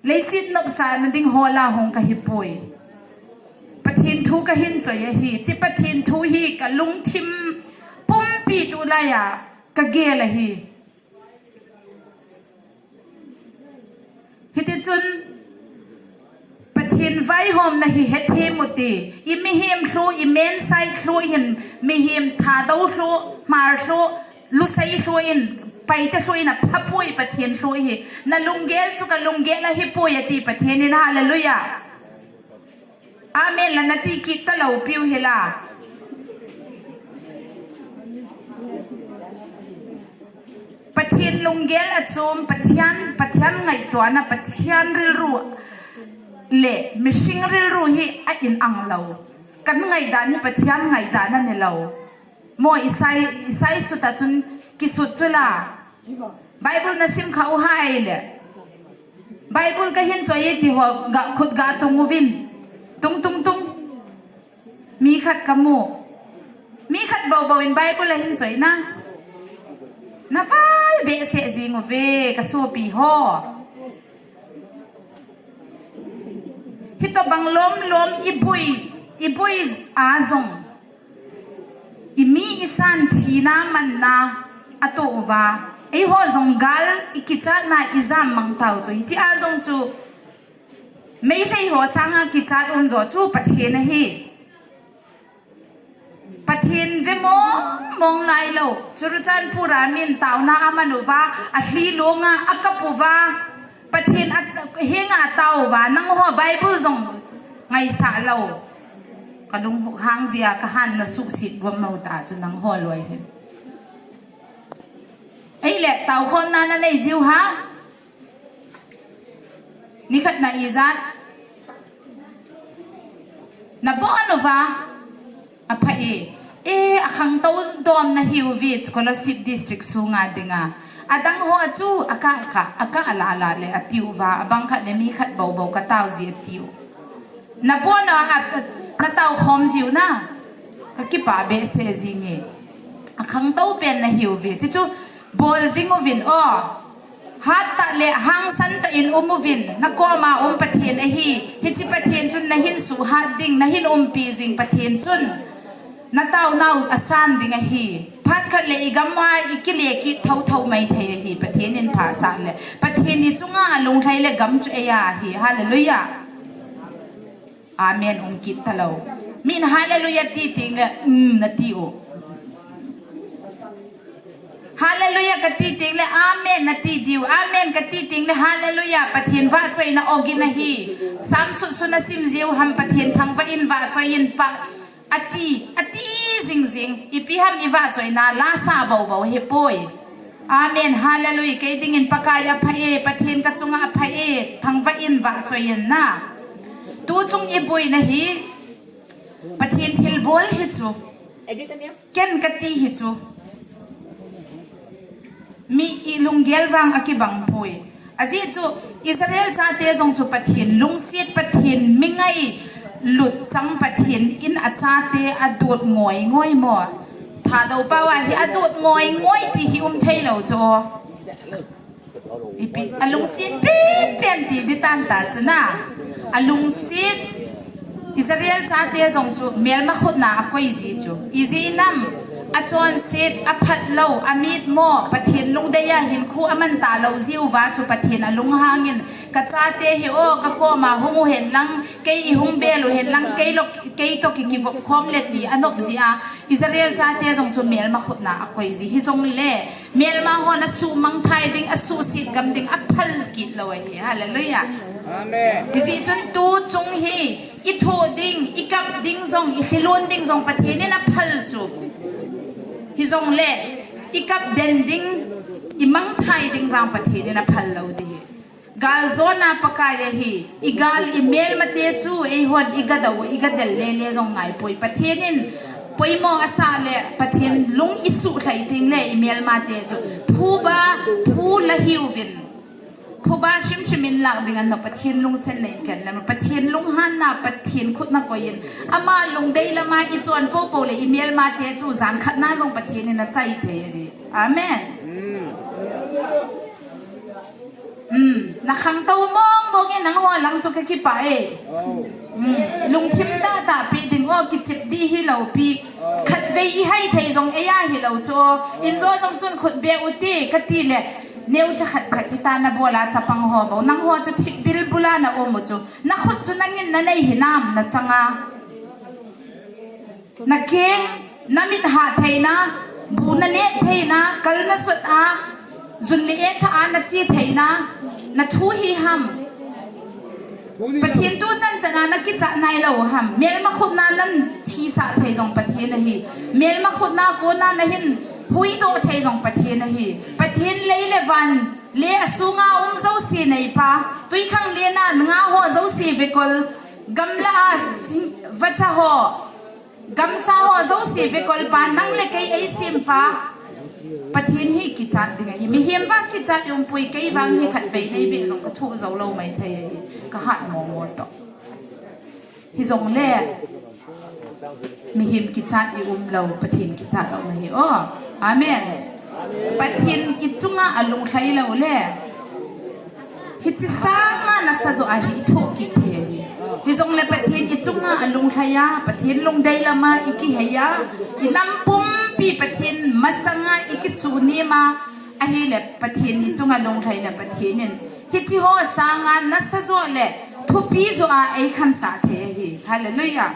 Leiset nopsakna ding hawla hung ka hi puoi. Pathien thu ka hin choi a hi. Chi Pathien thu hi ka lungthim pumpi tu laia ka gel a hi. Hiti chun Pathien vaihawmna hi hethiem u ti. I mihem thlu, i men sai thlu hin, mihem Thado thlu, Hmar thlu, Lusei thlu in, Paite thlu in a pha puoi Pathien thlu hi. Na lunggel chu ka lunggel a hi puoi a ti Pathienin, hallelujah. Amen la na ti kit ta lo piu hi la. Pathien lunggel a chum, Pathian, Pathian ngaihtuahna, Pathian rilru le mihring rilru hi a inang lo. Kan ngaihdan hi Pathian ngaihdan a ni lo. Maw i sai, i sai suta chun kisut chu la. Bible na sim kha u hai le. Bible ka hin chawi ti ho ga khut ga tung uvin. Tung tung tung. Mi khat ka mu. Mi khat bo bo in Bible a hin chawi na. Na val be se zing uve ka supi ho. Hi to bang lom lom i bui, i bui a zong. I mi i san thina manna a to uva. Ei ho zong gal i kichatna i zam mang tau chu. Hi chi a zong chu. Mei hlei ho sanga kichat um zo chu Pathien a hi. Pathien ve mawng mawng lai lo. Churachandpur a min tauna a man uva, a hli lunga a kap uva. Pathien a, hienga tau uva, nang ho Bible zong ngaisa lo. Ka lung hang zia ka han na suk sit gom mau ta chu nang ho luai hin. Ei le tau khon na na nei ziu ha. Ni khat na i zat. Na bo anu va. A pha e. E, a khang to dom na hiu vi scholarship district sunga dinga. A dang ho chu a ka ka, a ka la la le a tiu va. A bang khat le mi khat bo bo ka tau zi a tiu. Na bo na a, na tau khom ziu na. Ka kipa be se zinge. A khang to pen na hiu vi. Chi chu bol zing uvin o. Hat ta le hangsan ta in um uvin. Na koma um Pathien a hi. Hi chi Pathien chun na hin su hat ding, na hin umpi zing Pathien chun. Na tau nau a san ding a hi. Phat khat le i gam a i ki le ki tho tho mai thei a hi. Pathien in pha sa le. Pathien ni chunga a lung thei le gam chu e ya hi. Hallelujah. Amen um kit ta lo. Min hallelujah ti ting le, mm, na ti u. Hallelujah ka ti ting le, amen na ti diu. Amen ka ti ting le, hallelujah. Pathien va choi na ogin a hi. Sam su su na sim ziu ham Pathien thang va in va choi in pa. A ti, a ti zing zing. I pi ham i va choi na la sa bo bo hi poi. Amen, hallelujah. Kei dingin Pakai a pha e, Pathien ka chunga a pha e, thang va in va choi in na. Tu chung i bui na hi, Pathien thil bol hi chu. Ken ka ti hi chu. Mi i lunggel vang a ki bang pui. A zi chu Israel chate zong chu Pathien lungsiet Pathien mi ngai lut chang Pathien in a chate a dut ngoi ngoi maw. Tha do pawa hi a dut ngoi ngoi ti hi um thei lo chu. I pi a lungsiet pen pen ti di tan ta chu na. A lungsiet Israel chate zong chu melma khutna a koi zi chu. I zi nam a chon sit a phat lo a mit maw Pathien lungdei a hin khu a man ta lo ziu va chu Pathien a lunghangin ka chate hi o ka koma hung u hen lang kei i hung bel u hen lang kei lok kei to ki ki vok khom le ti a nop zi a Israel chate zong chu melma khutna a koi zi hi zong le Melma hon a su mangthai ding, a su sit gam ding, a phal kit lo a hi. Hallelujah. Amen. Hi zi chun tu chung hi, i tho ding, i kap ding zong, i thilun ding zong, Pathien in a phal chu. Hi zong le, i kap den ding, i mangthai ding vang Pathien in a phal lo ding. Gal zona Pakai a hi, i gal i melmate chu, ei hon i ga do, i ga del le le zong ngai poi. Pathien in, poimaw a sa le, Pathien lung i su thlai ting le, i melmate chu. Phu ba, phu la hiu vin. Phu ba shim shim in lak ding an no Pathien lung sen nei ken le, Pathien lung han na, Pathien khut na koi in. Ama lungdei lama i chon po po le, i melmate chu, zan khat na zong Pathien in a chai thei a di. Amen. Mm. Na khangto mawng mawng e nang haw lang chu ka kipa e. Oh. Mm. Lungthim ta ta pi ding aw kichip di hi lo pi. Oh. Khat vei i hai thei zong e ya hi lo chu aw. In zaw zong chun khut be u ti ka ti le. Neu cha khat khat hi ta na bawla chapang haw bo. Nang haw chu thip bil bula na um u chu. Na khut chu nangin na nei hi nam na changa. Na keng, na mit ha theina, bu na ne theina, kal na sut a, zun le e tha a na chi theina, na thu hi ham. Pathien tu chan chana na kichat nai lo ham. Hmelma khutna nan thi sa thei zong Pathien a hi. Hmelma khutna kona na hin hui to thei zong Pathien a hi. Pathien lei le van le a sunga um zo si nei pa. Tui khang le na nga ho zo si vekol. Gamla a ching, vacha ho. Gamsa ho zo si vekol pa, nang le kei ei siem pa. Pathien hi kichat ding a hi. Mihiem vang kichat um pui, kei vang hi khat vei nei be zong ka thu zo lo mai thei a hi. Ka hat mo mo to. Hi zong le. Mihiem kichat i um lo, Pathien kichat lo mai hi. Oh, amen. Pathien i chunga a lunglhai lo le. Hi chi sanga nasa zo a hi i thu ki thei a hi. Hi zong le Pathien i chunga a lunglhai a, Pathien lungdei lama i kihei a. I nam pumpi Pathien masanga i kisu ni ma a hi le Pathien i chunga lunglhai le Pathien in. Hi chi ho sanga nasa zo le thupi zo a ei khan sa thei a hi. Hallelujah.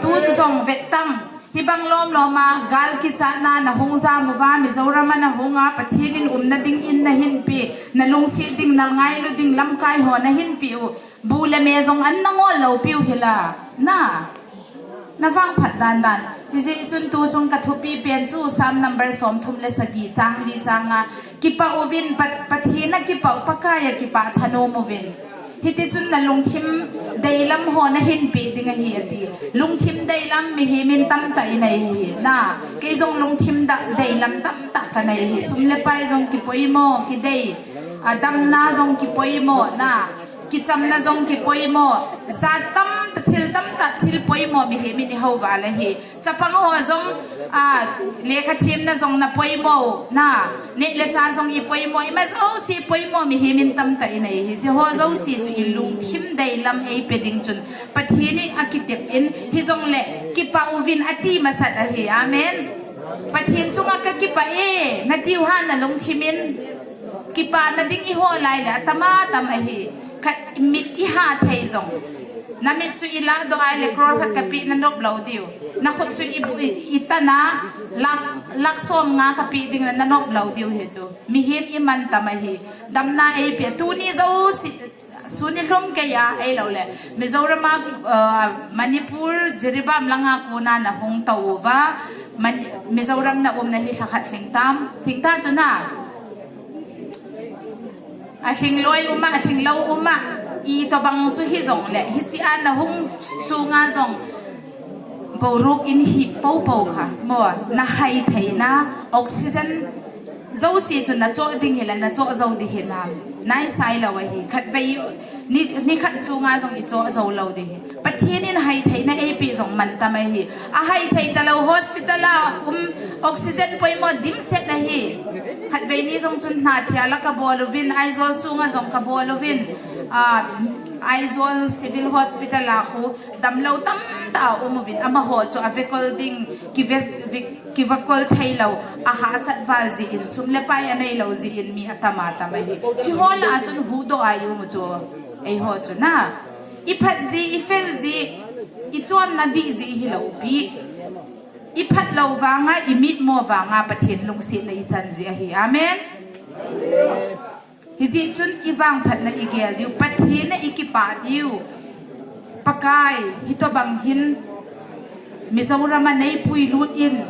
Tun zong vet tang. Hi bang lawm lawma, gal kichatna na hung zam u va, Mizoram a na hung a, Pathien in umna ding in na hin pi, na lungsiet ding, na ngailu ding, lamkai ho na hin pi u, bu le me zong an na ngawl lo piu hi la, na, na vang phat dan dan. Hi zie chun tu chung ka thupi pen chu, Sam number sawm thum le sagi, chang li changa, kipa uvin, Pat-, Pathien a kipa, Pakai a kipa, thanuom uvin. Hi ti chun na lungthim deilam ho na hin pi ding a hi a ti. Lungthim deilam mihiem in tam ta i nei hi. Na, kei zong lungthim da deilam tam ta ka nei hi. Sum le pai zong ki poimaw, ki dei. A damna zong ki poimaw, na. Kichamna zong ki poimaw. Za tam ta, thil tam ta, thil poimaw mihiem in i ho va le hi. Chapang ho zong, a, lekha thiemna zong na poimaw, na, neh le cha zong i poimaw, i ma zo si poimaw mihiem in tam ta i nei hi. Zie ho zo si chu i lungthim deilam ei pe ding chun. Pathien i a kitep in, hi zong le, kipa uvin a ti masat a hi. Amen. Pathien chunga ka kipa e, na tiu ha na lungthim in. Kipa na ding i ho lai le, a tam a tam a hi. Khat mit i ha thei zong. Na mit chu i la do ai le crore khat ka pi na nop lo diu. Na khut chu i bu-, i, i tana lak, lak sawm nga ka pi ding na nop lo diu hi chu. Mihiem i man tam a hi. Damna ei pe tu ni zo si, suni hlum kei a ei lo le. Mizoram a, uh, Manipur, Jiribam langa kona na hung to u va. Man-, Mizoram na umna hi thla khat hling tam. Hling ta chu na. A hling loi um a, a hling lo um a, i to bang chu hi zong le, hi chi a na hung sunga zong. Boruok in hi po po kha, maw, na hai theina, oxygen, zo si chu na chaw ding hi le, na chaw zo ding hi na, nai sai lo a hi, khat vei, ni, ni khat sunga zong i chaw zo lo ding hi. Pathien in hai theina ei pi zong man tam a hi. A hai thei ta lo hospital a um oxygen poimaw dim set a hi. Khat vei ni zong chun hna thia la ka bawl uvin, Aizawl sunga zong ka bawl uvin, a, Aizawl Civil Hospital a khu dam lo tam ta a um uvin, ama ho chu a vekol ding, ki ve, ve, ki vekol thei lo, a hahsat val zi in, sum le pai a nei lo zi in mi a tam a tam a hi. Chi ho la a chun hu do a i um chu, ei ho chu na. I phat zi, i fel zi, i chawn na dih zi hi lo pi. I phat lo vanga, i mit maw vanga, Pathien lungsietna i chan zi a hi. Amen. Hi zi chun i vang phatna i gel diu, Pathien a i kipa diu. Pakai, hi to bang hin, Mizoram a nei pui lut in,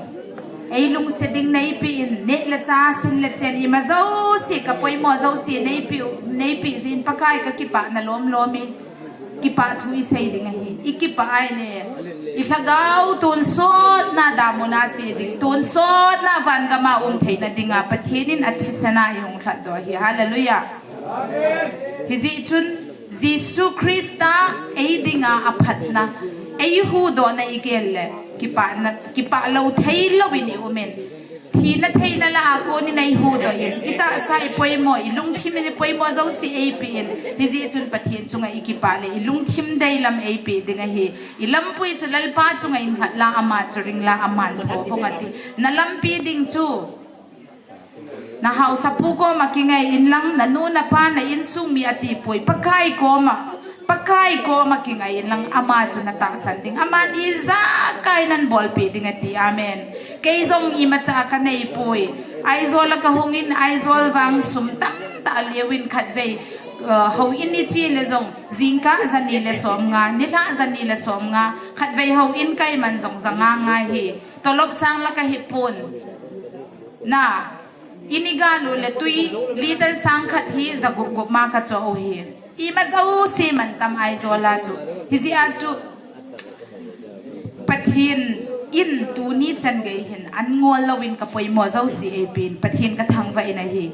ei lungse ding nei pi in, neh le cha sin le chen i ma zo si ka poimaw zo si nei pi, nei pi zin Pakai ka kipa na lawm lawm i. Kipa thu i sei ding a hi. I kipa ai le. I hlagau tun sawtna damuna chi ding. Tun sawtna van gama um theina dinga Pathien in a thisena i hung thlat do hi. Hallelujah. Hi zi chun Jesu Krista ei dinga a phatna. Ei hu do na i gel le. Kipa na, kipa lo thei lo in i um in. Thina theina la a kawnin ei hu do in, i tahsa i poimaw, i lungthim in i poimaw zo si ei pi in, hi zi chun Pathien chunga i kipa le, i lungthim deilam ei pi ding a hi, i lampui chu Lalpa chunga innghat la ama chu ring la aman thaw vong a ti. Na lampi ding chu, na hausapu kawma kingai inlang, na nu na pa na insung mi a ti pui, Pakai kawma, Pakai kawma kingai inlang ama chu na tahsan ding. Ama ni za kai nan bawlpi ding a ti. Amen. Kei zong i macha ka nei pui. Aizawl a ka hungin Aizawl vang sum tam ta liawin khat vei, uh, ho in i chi le zong Zingkah zani le sawmnga, nilhah zani le sawmnga, khatvei ho in kai man zong zanga nga hi. Tawlop sang la ka hi puon. Na, ini ga lu le tui, liter sang khat hi za gup gup ma ka chaw hi. Ima zosie man tam Aizawl a chu. Hi zia chu. Pathienin tuni chan gei hin an ngawl loin ka poimaw zosie ei pin. Pathien ka thangvah in a hi.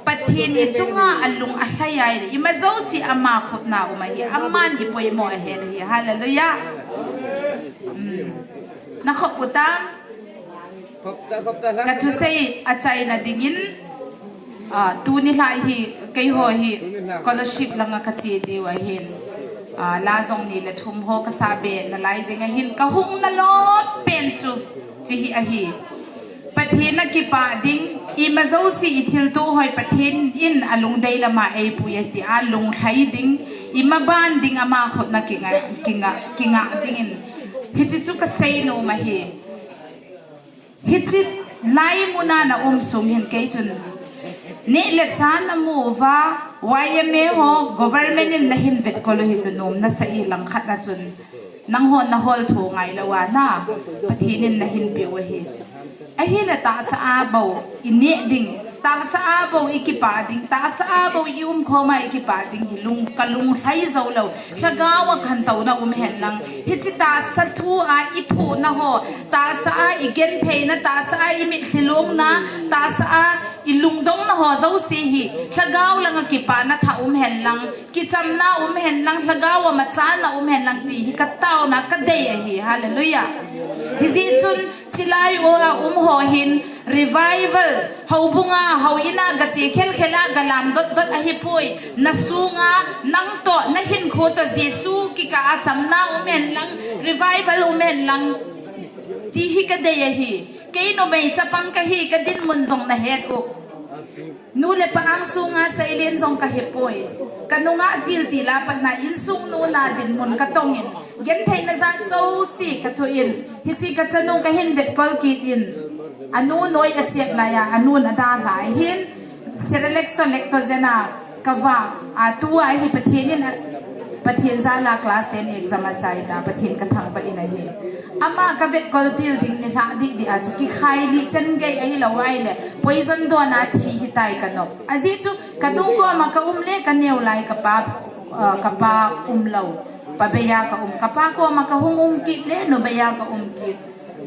Pathien i chunga a lung a hlai ai le. Ima zosie ama khutna um a hi. Aman i poimaw a hel hi. Hallelujah. Mm. Na khop u ta. Ka thusei a chaina dingin, ah, tuni lai hi, keiho hi, scholarship langa ka che diu a hin, ah, la zong ni le thum ho ka sa be na lai ding a hin, ka hung na lawm pen chu, chi hi a hi. Pathien a kipah ding, ima zosie i thiltuhoi Pathienin a lungdei lama ei pui a ti a lunghlai ding, ima ban ding ama khutna kinga, kinga, kinga dingin. Hichi chu ka sei nuom a hi. Hichi lai muna na um sung hin kei chun. Ni le chan na mu va, Y M A ho, government in na hin vet ko lo hi chu nuom na sa i lang khat na chun. Nang hon na hol thu ngai lo a na, Pathienin na hin piu a hi. A hi le ta sa a bo, i ne ding, ta sa a bo i kipah ding, ta sa a bo i um khoma i kipah ding, hi lung, ka lunghlai zo lo. Hlagau a khanto na um hen lang. Hichi ta sa thu a i thu na ho. Ta sa a i genthei na, ta sa a i mitthli lung na, ta sa a i lungdong na ho zosie hi. Hlagau langa kipah na tha um hen lang. Kicham na um hen lang. Hlagau a machal na um hen lang ti hi ka tau na ka dei a hi. Hallelujah. Hi zi chun Chilai u a um ho hin revival, ho bunga, ho ina ga che khel khela ga lam dot dot a hi pui. Na sunga, nang to, na hin khu to Jesu kika a cham na um hen lang, revival um hen lang. Ti hi ka dei a hi. Kei numei chapang ka hi ka din mun zong na het u. Nu le pa ang sunga seilien zong ka hi pui. Ka nunga til tila patna insung nu na din mun ka tongin. Genthei na zat zosie ka thuin. Hichi ka chanu ka hin vet kol kit in. A nu noi a chiat lai a, a nun a da lai hin. Cerelac to lactogen a ka va. A tu a hi Pathienin a, Pathien zala class ten exam a chai ta, Pathien ka thangvah in a hi. Ama ka vet kol til ding ni hla di di a chu ki khai li chen gei a hi lo ai le. Poison don a thi hi tai ka nop. A zi chu ka nu koma ka um le ka neu lai ka pa, ah, ka pa um lo. Pa beia ka um. Ka pa koma ka hung um kit le nu beia ka um kit.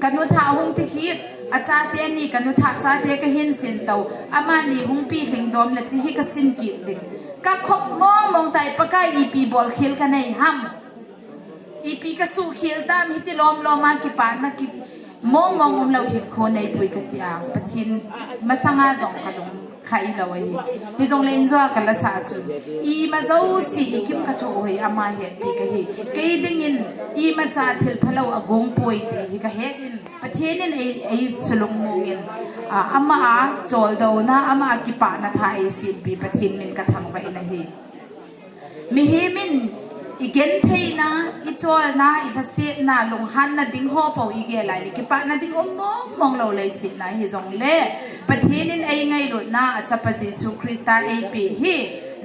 Ka nu tha hung ti kit. A chate ni ka nu tha chate ka hin sin to. Ama ni hung pi hling dom le chi hi ka sin kit ding. Ka khop mong mong tai pa ka i pi bol khil ka nei ham. I pi ka su khil tam hi ti lom lom a kipah na ki mong mong um lo hi kho nei pui ka ti a. Pathien masanga zong ka lung khai lo a hi. Hi zong le inzua ka la sa chu. Ima zosie i kim ka tho hoi ama het ti ka hi. Kei dingin ima cha thil pha lo a gong pui ti hi ka het in. Pathienin ei, ei sulung mongin. A, ama a chawl do na, ama a kipah na tha ei sin pi Pathien min ka thangvah in a hi. Mihiemin i gentheina, i chawlna, i hlasetna, lunghanna ding ho po i gel lai le kipahna ding um mong mong lo lei sitna hi zong le Pathienin ei ngailutna a chapa Jesu Krista ei pe hi.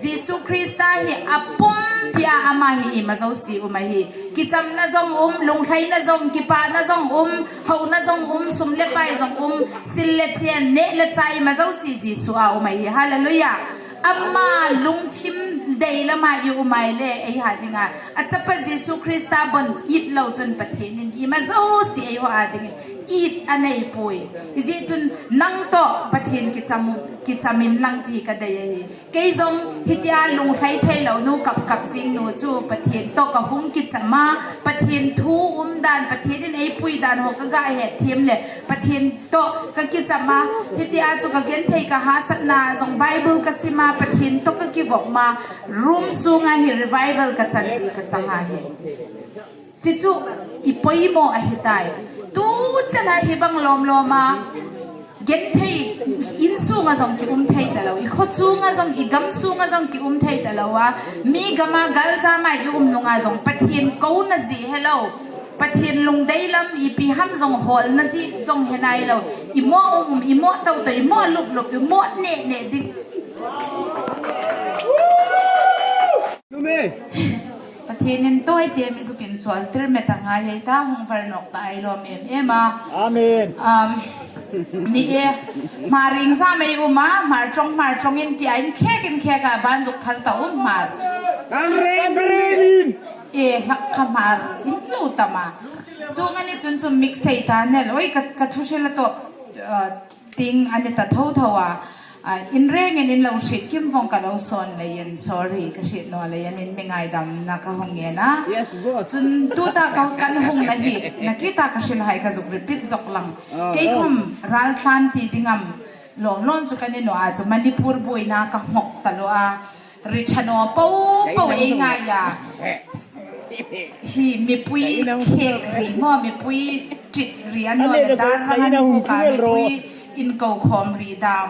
Jesu Krista hi a pumpi a ama hi ima zosie um a hi. Kichamna zong um, lunghlaina zong, kipahna zong um, hona zong um, sum le pai zong um, sil le chen, neh le chah ima zosie Jesu a um a hi. Hallelujah. Ama lungthim dei lama i um ai le, ei ha dinga. A chapa Jesu Krista bon it lo chun Pathienin ima zosie ei ho a dingin it a nei pui. I zi chun nang to Pathien kicham, kichamin lang ti ka dei a hi. Kei zong hitia lunghlai thei lo nu kap kap zing nu chu Pathien to ka hung kichama, Pathien thu um dan, Pathienin ei pui dan ho ka ga het thiem le Pathien to ka kichama, hitia chu ka genthei ka hasatna zong Bible ka sima, Pathien to ka kivopma, room sunga hi revival ka chan zi ka chang a hi. Chi chu i poimaw a hi tai. Tu chana hi bang lom loma genthei insunga zong ki um thei ta lo, i khaw sunga zong, i gam sunga zong ki um thei ta lo a. Mi gama galzama i um nunga zong Pathien kona zi he lo. Pathien lungdei lam i pi ham zong hawlna zi zong he nai lo. I maw um um, i maw to to, i maw lup lup, i maw neh neh ding. Numei. Tinin tawi te mi zuk inchawltir met a ngai ei ta, hung var nawk ta ei lawm em em a. Amen. Um, ni e, Hmar iengzam ei um a, Hmar ṭawng, Hmar ṭawng in ti a, inkhek inkhek a, ban zuk phar ta um Hmar. Kan reng, kan reng in. E, hlak kha Hmar in lo tam a. Chuong a ni chun chu mix ei ta nel. Oi, ka, ka thu hril a tawp, uh, ting a ni ta tho tho a. Ah, in rengin in lo hriet kim vong ka lo sawn leiin, sorry, ka hriet naw leiin in mi ngaidamna ka hung ngen a. Yes, boss. Chun tuta ka, kan hungna hi, nakie ta ka hrilhai ka zuk repeat zawk lang. Ah, kei khom raltlan ti ding am, lawm lawm chu ka ni naw a chu Manipur buoina ka nghawk ta lo a. Ri ṭha naw po po ei ngai a. Hi mipui khek ri maw, mipui ṭit ri an naw le dar hang an hung ka, mipui inko khawm ri dam,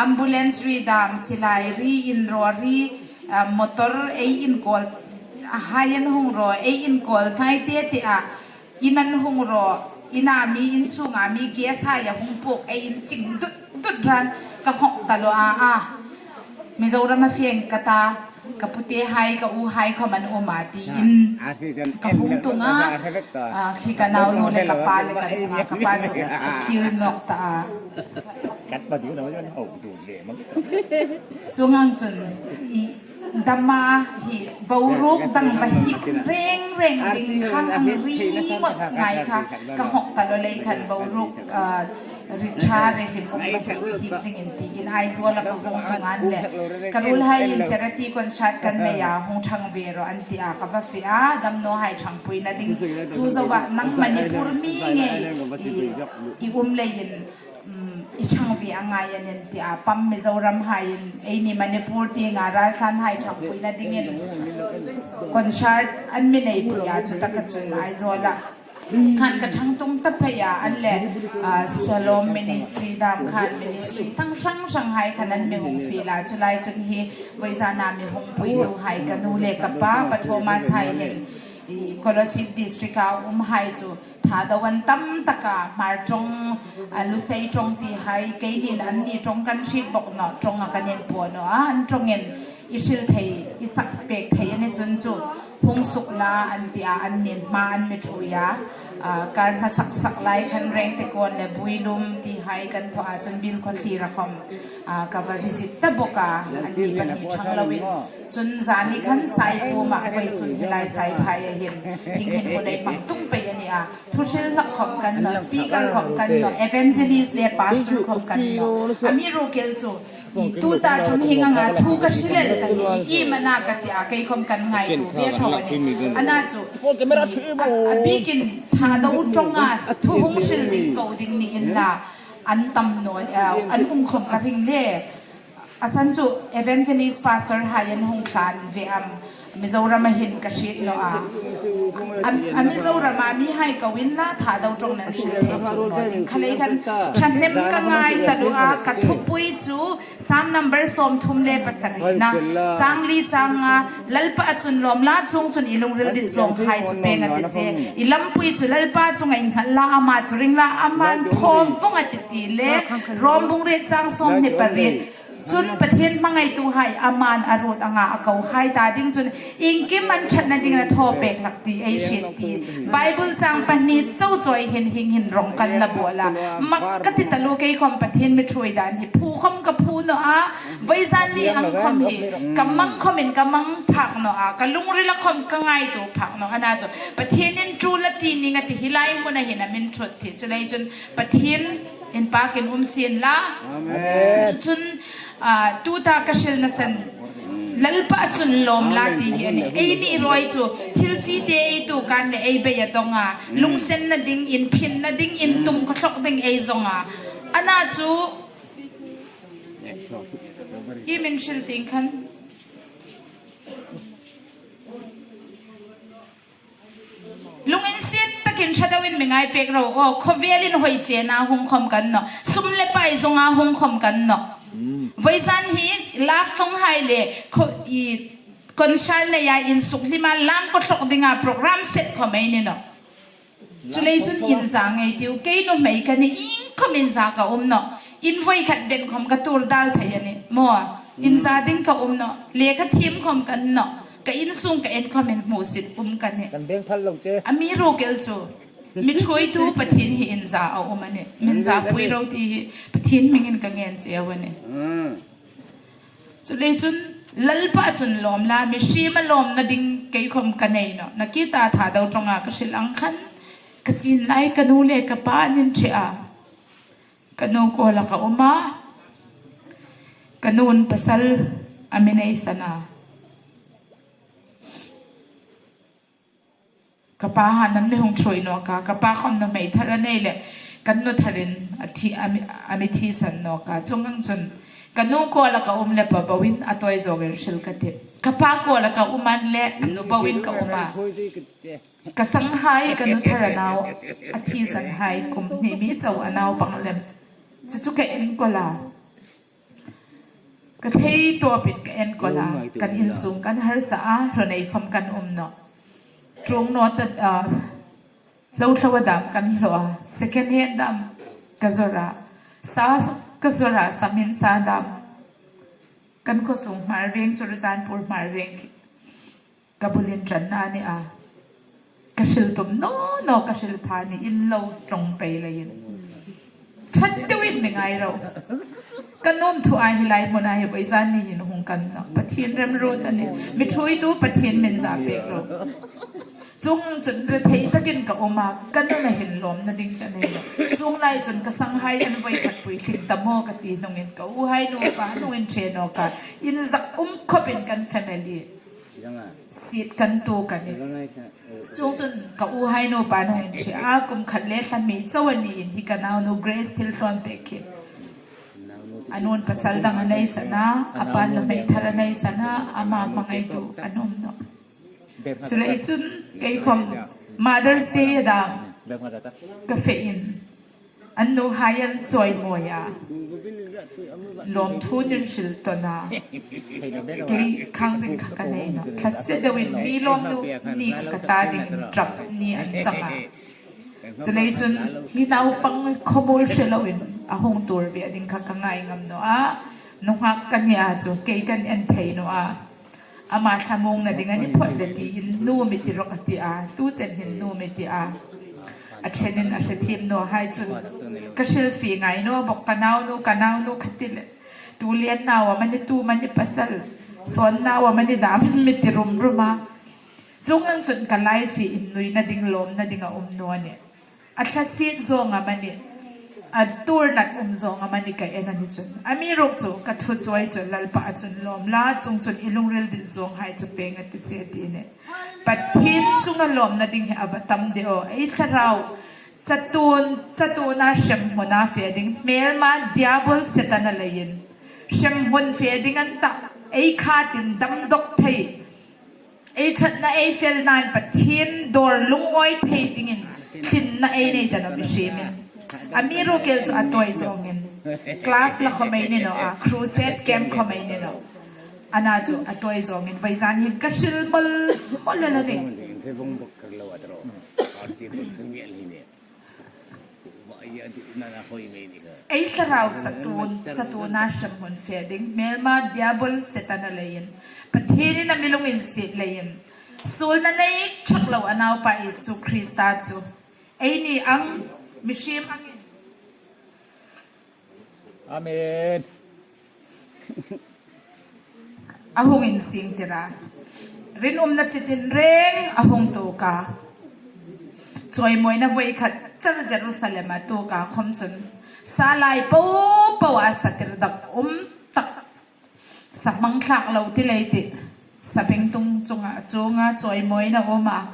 ambulance ri dam, silai ri, inraw ri, ah, motor ei inkawl, a hai an hung raw, ei inkawl hnai te te a, in an hung raw, ina mi, in sunga mi gas hai a hung puk ei inching dut dut ran ka nghawk ta lo a a. Mizoram a fe ka ta, ka pute hai, ka u hai khom an um a tiin ka hung tung a, ah, khi ka naunu le ka pa le ka nu a, ka pa chu a kir nawk ta a. Chuong ang chun i dam a, hi boruok dang va hip reng reng ding khang ang ri mawt ngai kha, ka nghawk ta lo lei khan boruok, ah, ri ṭha ri hlim um va hip hip dingin tiin Aizawl a ka hung tung an le. Ka ruolhai in charity concert kan nei a, hung ṭhang ve rawh an ti a, ka va fe a, damnawhai ṭhangpuina ding. Chu zoa nang Manipur mi ngei i, i um leiin, um, i ṭhang ve a ngai a nih ti a, pam Mizoram haiin, eini Manipur tienga raltlanhai ṭhangpuina dingin concert an mi neipui a, chutaka chun Aizawl a khan ka ṭhang tung ta phei a, an le, ah, Shalom Ministry dam khan ministry dang hrang hrang hai khan an mi hung fiel a, chu lai chun hi vawizana mi hung puitu hai ka nu le ka pa, pa Thomas hai hin, i Kolasib district a um hai chu Thadou an tam tak a, Hmar ṭawng, a, Lusei ṭawng ti hai, keinin anni ṭawng kan hriet bawk nawh, ṭawng a kan inpuo naw a, an ṭawngin i hril thei, i sak pek thei a ni chun chu hung suk la an ti a, annin hma an mi ṭhuoi a, a, kar hmasak sak lai khan Rengtekawn le Builum ti hai kan thaw a, chun Bilkhawthlir a khom, a, ka va visit ta bawk a, anni pahni ṭhang loin. Chun zani khan Saipum a, vawisun hi lai Saiphai a hin, hieng hin hmun ei hmang tung pei a ni a. Thuhril hlak khom kan naw, speaker khom kan naw, evangelist le pastor khom kan naw. Amiruokchu, i tuta ṭum hieng anga thu ka hril el ta hi, iem a na ka ti a, kei khom kan ngaituo ve tho a nih. Ana chu, a, a bikin Thadou ṭawnga thu hung hril ding ko ding ni inla, an tam naw, a, an um khom ka ring le. A san chu evangelist pastor hai an hung tlan ve am, Mizoram a hin ka hriet naw a. A, a Mizoram a mihai ko inla Thadou ṭawng nan hril thei chu naw ding kha lei khan ṭhahnem ka ngai ta naw a, ka thupui chu Sam number sawmthum le pasarina, chang li chang nga, Lalpa a chun lawm la, chuong chun i lungril dit zawng hai chu pêng a ti che. I lampui chu Lalpa chunga innghat la, ama chu ring la, aman thaw vawng a ti ti le, Rom bung riet chang sawmhni pariet. Chun Pathien hmangaituhai aman a ruot anga a kohai ta ding chun iengkim an ṭhatna dingin a thaw pek hlak ti ei hriet ti. Bible chang pahni chau chawi hin hieng hin rong kan la buol a. Mak ka ti taluo, kei khom Pathien mi ṭhuoi dan hi phu khom ka phu naw a. Vawizan ni ang khom hi ka mang khomin ka mang phak naw a. Ka lungrila khom ka ngaituo phak naw a. Ana chu Pathienin ṭul a ti ning a ti hi lai hmuna hin a min ṭhut ti. Chuleiin chun Pathien inpakin um sien la. Amen. Chu chun, ah, tuta ka hrilna san, Lalpa chun lawm la ti hi a nih. Eini ruok chu thil chi te ei tuok an le ei bei a dong a. Lungsenna ding, inphinna ding, intum khawthlawk ding ei zong a. Ana chu, i min hril ting khan. Lunginsiet takin Thadou in mi ngai pek ro, aw, khawvelin hoi chena hung khom kan naw. Sum le pai zonga hung khom kan naw. Vawizan hi love song hai le kho-, i concert neia insuklima lam khawthlawk dinga program set khom ei ni naw. Chuleiin chun inza ngei tiu, kei nuhmei ka ni, iengkhom inza ka um naw. In voi khat ben khom ka tuor dal thei a nih. Maw, inza ding ka um naw. Lekha thiem khom kan naw. Ka insung ka en khawmin hmusit um ka nih. Kan beng phal lo che. Amiruokchu mi ṭhuoitu Pathien hi inza a um a nih. Min zahpui ro ti hi Pathien hmingin ka ngen cheu a nih. Hmm. Chuleiin chun Lalpa chun lawm la, mihriem lawmna ding kei khawm ka nei nawh. Nakie Thadou ṭawnga ka hril ang khan ka chin lai ka nu le ka pa an inṭhe a. Ka nu kuoma ka um a. Ka nun pasal a mi neisan a. Ka pa hin an mi hung ṭhuoi nawk a, ka pa khawm nuhmei thar a nei leh kan nu tharin a thi, a mi, a mi thisan nawk a. Chuong ang chun ka nu kuoma ka um le pa boin a tawi zawngin hril ka tih. Ka pa kuoma ka um a ni le ka nu boin ka um a. Ka sanghai ka nu thar a nau, a thisan hai kum hni mi chau a naupang lem. Chu chu ka enkawl a. Ka thei tawpin ka enkawl a, kan insung kan harsa a, hlu nei khawm kan um nawh. Ṭuong naw ta, ah, hlo hlo a dam kan hlaw a, second hand dam ka zawr a, sa ka zawr a, samin sa dam. Kan khaw sung Hmar Veng, Churachandpur Hmar Veng. Ka bul inṭanna a ni a. Ka hril tum naw naw, ka hril pha ni in lo ṭawng pei leiin. Ṭhat deuin mi ngai ro. Ka nuom thu a hi lai hmuna hi vawizan ni hin hung kan nawh. Pathien remruot a nih. Mi ṭhuoitu Pathien min za pek ro. Chuong chun rethei takin ka um a, ka nuna hin lawmna ding ka nei nawh. Chuong lai chun ka sanghai an voi khat puitling ta maw ka ti hnungin ka uhai nu pa hnungin ṭhe nawk a. Inzak um khawpin kan family. Siet kan tuok a nih. Chuong chun ka uhai nu pa hnungin ṭhe a, kum khat le thla hni chau a niin hi ka naunu Grace Thilthlawnpek hi. A nun pasal dang a neisan a, a pa nuhmei thar a neisan a, ama hmangaitu an um nawh. Chuleiin chun kei khawm Mother's Day a dam ka fe in. An nuhai an chawimawi a. Lawmthu an hril tawn a. Kei khang ding kha ka nei nawh. Thla se deuin mi lawm nu ni kha ka ta dingin ṭap ni an chang a. Chuleiin chun hi naupang khawmuol hre loin a hung tuor ve ding kha ka ngai ngam nawh a. Nunghak ka ni a chu kei kan en thei nawh a. Ama thlamuongna ding a ni phawt le tiin nu mi ti rawh a ti a, tu chen hin nu mi ti a. A ṭhenin a hre thiem naw hai chun ka hrilfie ngai naw bawk, ka naunu, ka naunu kha ti le. Tu lienna amanih, tu amanih pasal, sawnna amanih dam hin mi ti rum rum a. Chuong ang chun ka life hi innuina ding, lawmna ding a um naw a nih. A thla siet zawng amanih, a tuornat um zawng amanih ka en a ni chun. Amiruokchu ka thu chawi chu Lalpa a chun lawm la, chuong chun i lungril dit zawng hai chu peng a ti che ti nih. Pathien chunga lawmna ding hi a va tam de aw. Ei thlarau, chatuon, chatuona hremhmuna fe ding. Hmelma Diabol Setana leiin hremhmun fe ding an ta. Ei khatin dam dawk thei. Ei ṭhatna ei felnain Pathien dawr lungawi thei dingin thlinna ei nei ta naw mi hrimin. Amiruokchu a tawi zawngin. Class la khawm ei ni naw a, crusade camp khawm ei ni naw. Ana chu a tawi zawngin. Vawizan hin ka hril mawl mawl a nih. Ei thlarau chatuon, chatuona hremhmun fe ding, hmelma Diabol Setana leiin, Pathienin a mi lunginsiet leiin, suolna nei chuong lo a naupa Isu Krista chu eini ang mihriem angin. Amen. A hung insingtir a. Rinumna chi tinreng a hung tuok a. Chawimawina voi khat char Jerusalem a tuok a khawm chun. Sa lai po po a satir dak um tak. Sa hmang thlak lo ti lei ti. Sa bengtung chunga, chunga chawimawina um a.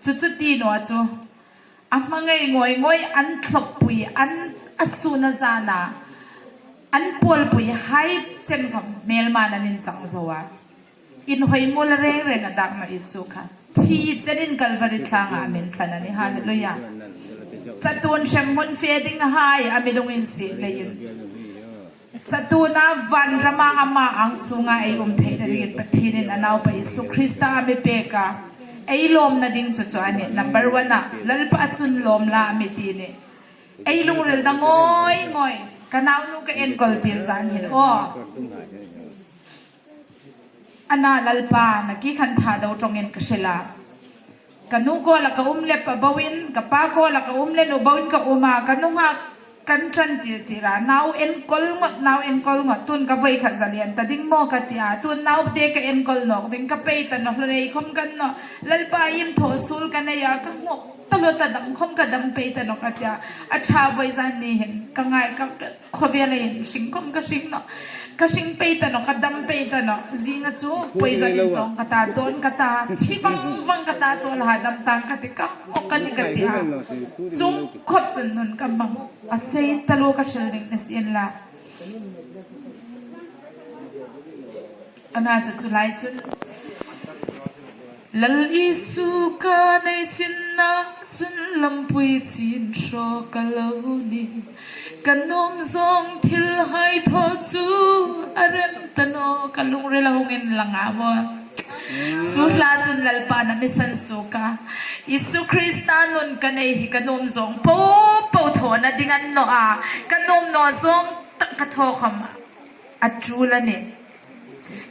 Chu chu ti naw chu. A hmangai ngawi ngawi an thlawppui, an a sun a zan a, an pawlpui hai chen khawm hmelma'n an inchang zo a. Inhawi mawl reng reng a dak naw Isu kha. Thi chenin Kalvari tlanga a mi thlan a nih. Hallelujah. Chatuon hremhmun fe ding hai a mi lunginsiet leiin. Chatuona vanrama ama ang sunga ei um theina dingin Pathienin a naupa Isu Krista a mi pek a. Ei lawmna ding chu chu a nih. Number one a, Lalpa chun lawm la a mi ti nih. Ei lungril dam ngawi ngawi. Ka naunu ka enkawl tir zan hin aw. Ana Lalpa, na ki khan Thadou ṭawngin ka hril a. Ka nu kuoma ka um le pa boin, ka pa kuoma ka um le nu boin ka um a, ka nunghak kan ṭan tir tir a, nau enkawl ngawt, nau enkawl ngawt, tun ka voi khat zalian ta ding maw ka ti a, tun naute ka enkawl nawk ding, ka pei ta nawh, hlu nei khom ka ni nawh, Lalpa, inthaw suol ka nei a, ka ngawt ta lo ta, dam khom ka dam pei ta nawh ka ti a. A ṭha, vawizan ni hin ka ngai, ka, ka khawvela hin hring khom ka hring nawh, ka hring pei ta nawh, ka dam pei ta nawh, zinga chu poison in chawng ka ta, dawn ka ta, thi vang vang ka ta, chawl ha dam tang ka ti, ka ngawt ka ni ka ti a. Chuong khawp chun nun ka hmang. A sei taluo ka hril ding ni sien la. Ana chu chu lai chun, Lal Isu ka nei chinna chun lampui chin hraw ka lo ni. Ka nuom zawng thil hai thaw chu a rem ta nawh, ka lungrila hung inlang a maw. Chu hla chun Lalpan a mi san suok a. Isu Krista nun ka nei hi ka nuom zawng po po thawna ding a ni nawh a, ka nuom naw zawng tak ka thaw khom a ṭul a nih.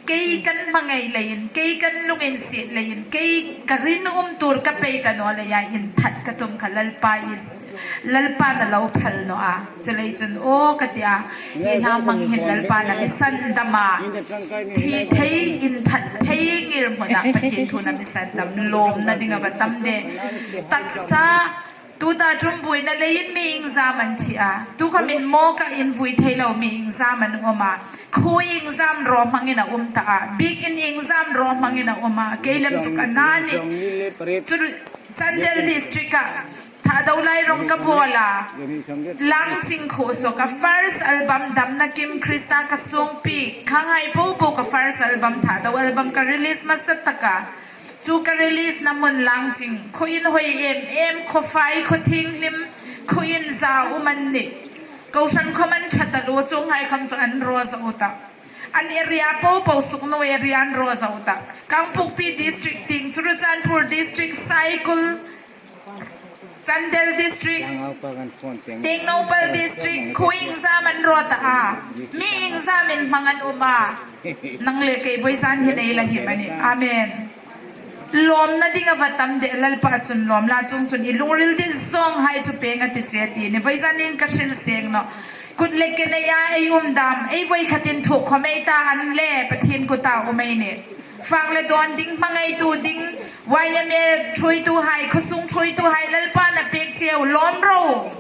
Kei kan hmangai leiin, kei kan lunginsiet leiin, kei ka rinum tuor ka pei ta naw leia inthat ka tum kha Lalpa is, Lalpan a lo phal naw a. Chuleiin chun aw ka ti a, hi hla hmang hin Lalpan a mi sandam a. Thi thei, inthat thei ngirhmuna Pathien thuna mi sandam, lawmna ding a va tam de. Taksa, tuta ṭum buoina leiin mi iengzam an thi a. Tukhawmin mawka invui thei lo mi iengzam an um a. Khuo iengzam raw hmangin a um ta a. Biekin iengzam raw hmangin a um a. Kei lem chu ka na nih. Chu Chandel District-a Thadou Lairong ka bawl a. Langching khuo saw ka first album Damna Kim Krista ka sungpi. Khanghai po po ka first album Thadou album ka release hmasa tak a. Chu ka release-na hmun Langching, khuo inhawi em em, khuo fai, khuo thienghlim, khuo inza um an nih. Kohran khom an ṭha taluo, chuonghai khom chu an raw zo ta. An area po po, Sugnu area an raw zo ta. Kangpokpi District tieng, Churachandpur District, Saikul, Chandel District, Tengnoupal District, khuo iengzam an raw ta a. Mi iengzamin hmang an um a. Nang le kei vawizan hin ei la him a nih. Amen. Lawmna ding a va tam de, Lalpa chun lawm la, chuongchun i lungril dit zawnghai chu pêng a ti che ti ni. Vawizan hin ka hril seng nawh. Kut le ke neia ei um dam, ei voi khatin thuok khom ei ta, an le Pathien kuta um ei nih. Fak le dawn ding, hmangaitu ding, Y M A ṭhuoituhai, khuosung ṭhuoituhai, Lalpan a pêk cheu, lawm ro.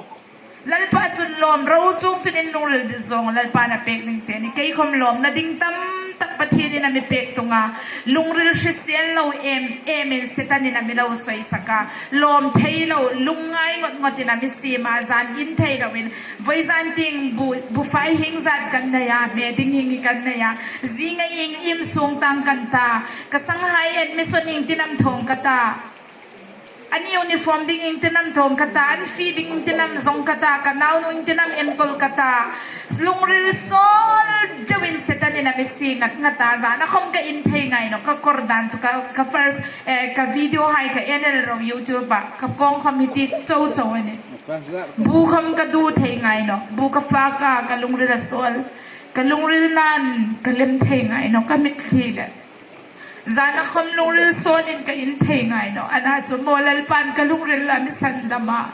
Lalpa chun lawm ro, chuongchun in lungril dit zawng Lalpan a pêk ding che ni. Kei khom lawmna ding tam tak Pathienin a mi pêk tung a. Lungril hrisel lo em emin Setanin a mi lo soisak a. Lawm thei lo, lungngai ngawt ngawtin a mi siem a, zan in thei loin. Vawizan tieng bu, bu fai hieng zat kan nei a, hme ding hieng hi kan nei a. Zinga ieng im suong tang kan ta. Ka sanghai admission iengtin am thawng ka ta. An uniform ding iengtin am thawng ka ta, an fee ding iengtin am zawng ka ta, ka naunu iengtin am enkawl ka ta. Lungril sawl deuin Setanin a mi sie ngat ngat a, zana khom ka in thei ngai nawh, ka kawr dan chu ka, ka first, eh, ka video hai ka en el ro YouTube-a, ka kawng khom hi ti chau chau a nih. Bu khom ka du thei ngai nawh, bu ka fak a, ka lungril a sawl, ka lungril nan ka lem thei ngai nawh, ka mitthli le. Zana khom lungril sawnin ka in thei ngai nawh. Ana chu maw Lalpan ka lungril a mi sandam a.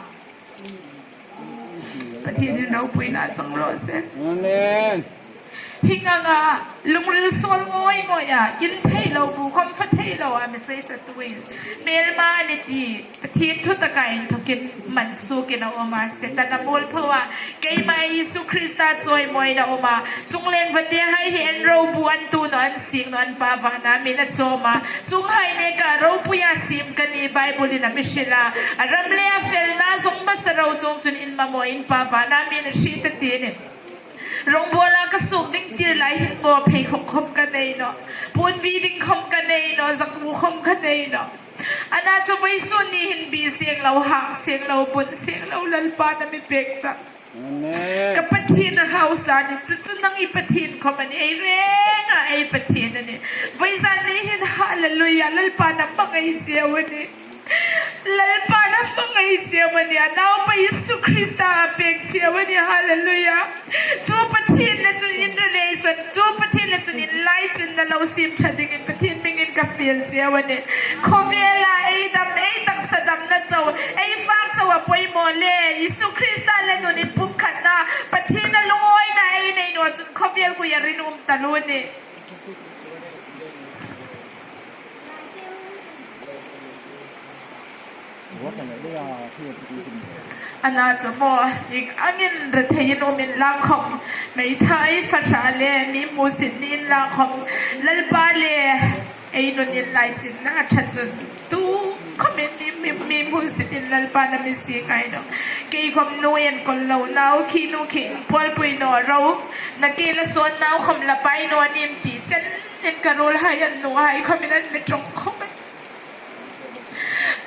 Pathienin ropuina chang raw se. Amen. Hieng anga lungril sawl ngawi ngawi a, in thei lo, bu khom fa thei lo a mi soisatuin hmelma a ni ti Pathien thu taka inthokin man suokin a um a, Setan a muolpho a. Keima Isu Krista chawimawina um a. Chungleng vatehai hi an robu an tu naw, an sing naw, an Pa vana min a chawm a. Chuonghai neka ropuia siem ka nih, Bible-in a mi hril a. A ram le a felna zawng hmasa ro, chuongchun in mamaw, in Pa vana min a hriet a ti a nih. Rongbawla ka suok ding tir lai hin maw pheikhawk khom ka nei nawh. Puonbi ding khom ka nei nawh, zakuo khom ka nei nawh. Ana chu vawisun ni hin bi seng lo, hang seng lo, bun seng lo, Lalpan a mi pêk ta. Amen. Ka Pathien a hausa a nih, chu chu nang i Pathien khom a nih, ei renga ei Pathien a nih. Vawizan ni hin hallelujah, Lalpan a hmangai cheu a nih. Lalpan a hmangai cheu a nih, a naupa Isu Krista a pêk cheu a nih, hallelujah. Chu Pathien le chu in relation, chu Pathien le Chun inlaichinna lo siem ṭha dingin Pathien hmingin ka fiel cheu a nih. Khawvela ei dam, ei taksa damna chau, ei fak chau a poimaw le, Isu Krista le nun inpumkhatna, Pathien a lungawina ei nei naw chun khawvel kuoma rinum taluo ni. Ana chu maw, ieng angin rethei in um inla khawm, meithai fahra le mi hmusit ni inla khawm, Lalpa le ei nun inlaichinna ṭha chun tu khawmin mi, mi, mi hmusit in Lalpan a mi sie ngai nawh. Kei khawm nu enkawl lo, nau khi nu khi inpawlpui naw ro, na ke la sawn nau khawm la pai naw nim ti chenin ka ruolhai an nuhai khawmin an mi ṭawng khawm a.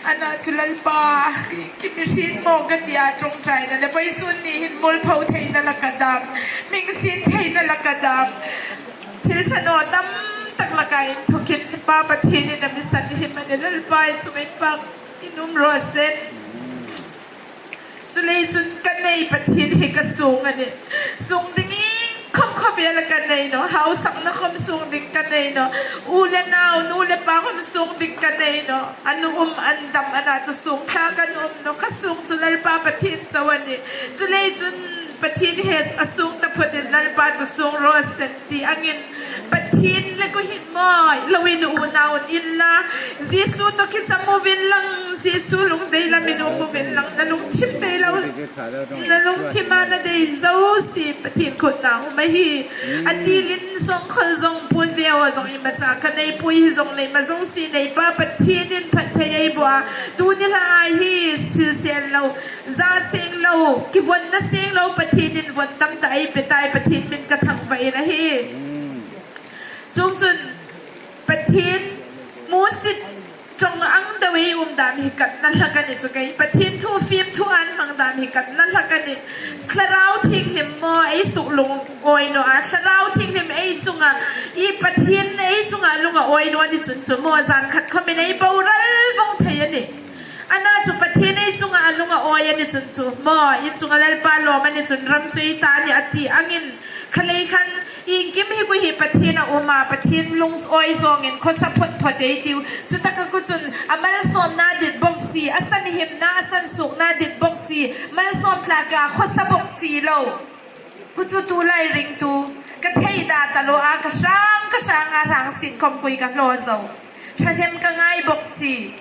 Ana chu Lalpa, ki mi hriet maw ka ti a, ṭawngṭaina le vawisun ni hin mualpho theina laka dam, hming sien theina laka dam, thil ṭha naw tam tak laka inthokin Pa Pathienin a mi sanhim a nih. Lalpa, i chungah inpak in um raw se. Chuleiin chun ka nei Pathien hi ka suong a nih. Suong ding ieng khawm khawvela ka nei nawh. Hausakna khawm suong ding ka nei nawh. U le nau, nu le pa khawm suong ding ka nei nawh. An um an dam, ana chu suong thlak an um nawh. Ka suong chu Lalpa Pathien chau a nih. Chuleiin chun Pathien hi a suong taphutin Lalpa chu suong raw se ti angin, Pathien le ku hin maw, lo inunau unla, Jesu tawk hi cham uvin lang, Jesu lungdei lamin um uvin lang, na lungthim bei lo, na lungthima na dei zosia Pathien kutah um a hih. A tilin sawngkhawl zong, puon ve aw zong, imacha ka neipui hi zong, nei ma zong si, nei Pa Pathienin phat thei ei bua. Tuni lai hi silsen lo, za seng lo, kivonna seng lo, Pathienin von tam ta ei pe ta, Pathien hmingin ka thangvah a nih. Chuongchun Pathien hmusit ṭawng ang deu ei um dam hi ka na hlak a nih chu kei. Pathien thu fiem thu an hmang dam hi ka na hlak a nih. Thlarau Thienghlim maw ei suk lungawi naw a, Thlarau Thienghlim ei chunga, i Pathien ei chunga lungawi naw a ni chun chu maw, zan khat khawmin ei boral vong thei a nih. Ana chu Pathien ei chunga a lungawi a ni chun chu maw, i chunga Lalpa lawm a ni chun ram chu ei ta a nih a ti angin, kha lei khan iengkim hi ku hi Pathien a um a, Pathien lungawi zawngin khawsa phot phot ei tiu. Chutaka ku chun a malsawmna dit bok si, a sanhimna, a sansuokna dit bok si, malsawm tlaka khawsa bok si lo. Ku chu tulai ringtu ka thei da ta lo a, ka hrang, ka hrang a hrang sin khawm kui ka hlaw zo. Ṭhahnem ka ngai bok si.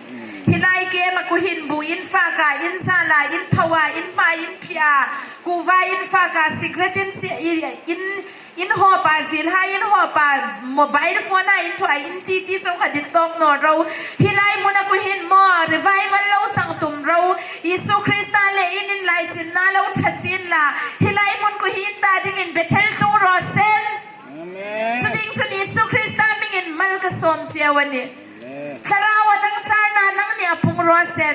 Hi lai kema ku hin bu in fak a, in zala, in tho a, in hma in phia, kuva in fak a, cigarette in chi, in, in hawp a, zilhai in hawp a, mobile phone a in thaw a, in ti ti chau kha dit tawk naw ro. Hi lai hmuna ku hin maw, revival lo chang tum ro. Isu Krista le in inlaichinna lo ṭha sien la, hi lai hmun ku hi in ta dingin Bethel tlung raw se. Amen. Chu ding chun Isu Krista hmingin mal ka sawm cheu a nih. Amen. Thlarau a dang charna nangni a pung raw se.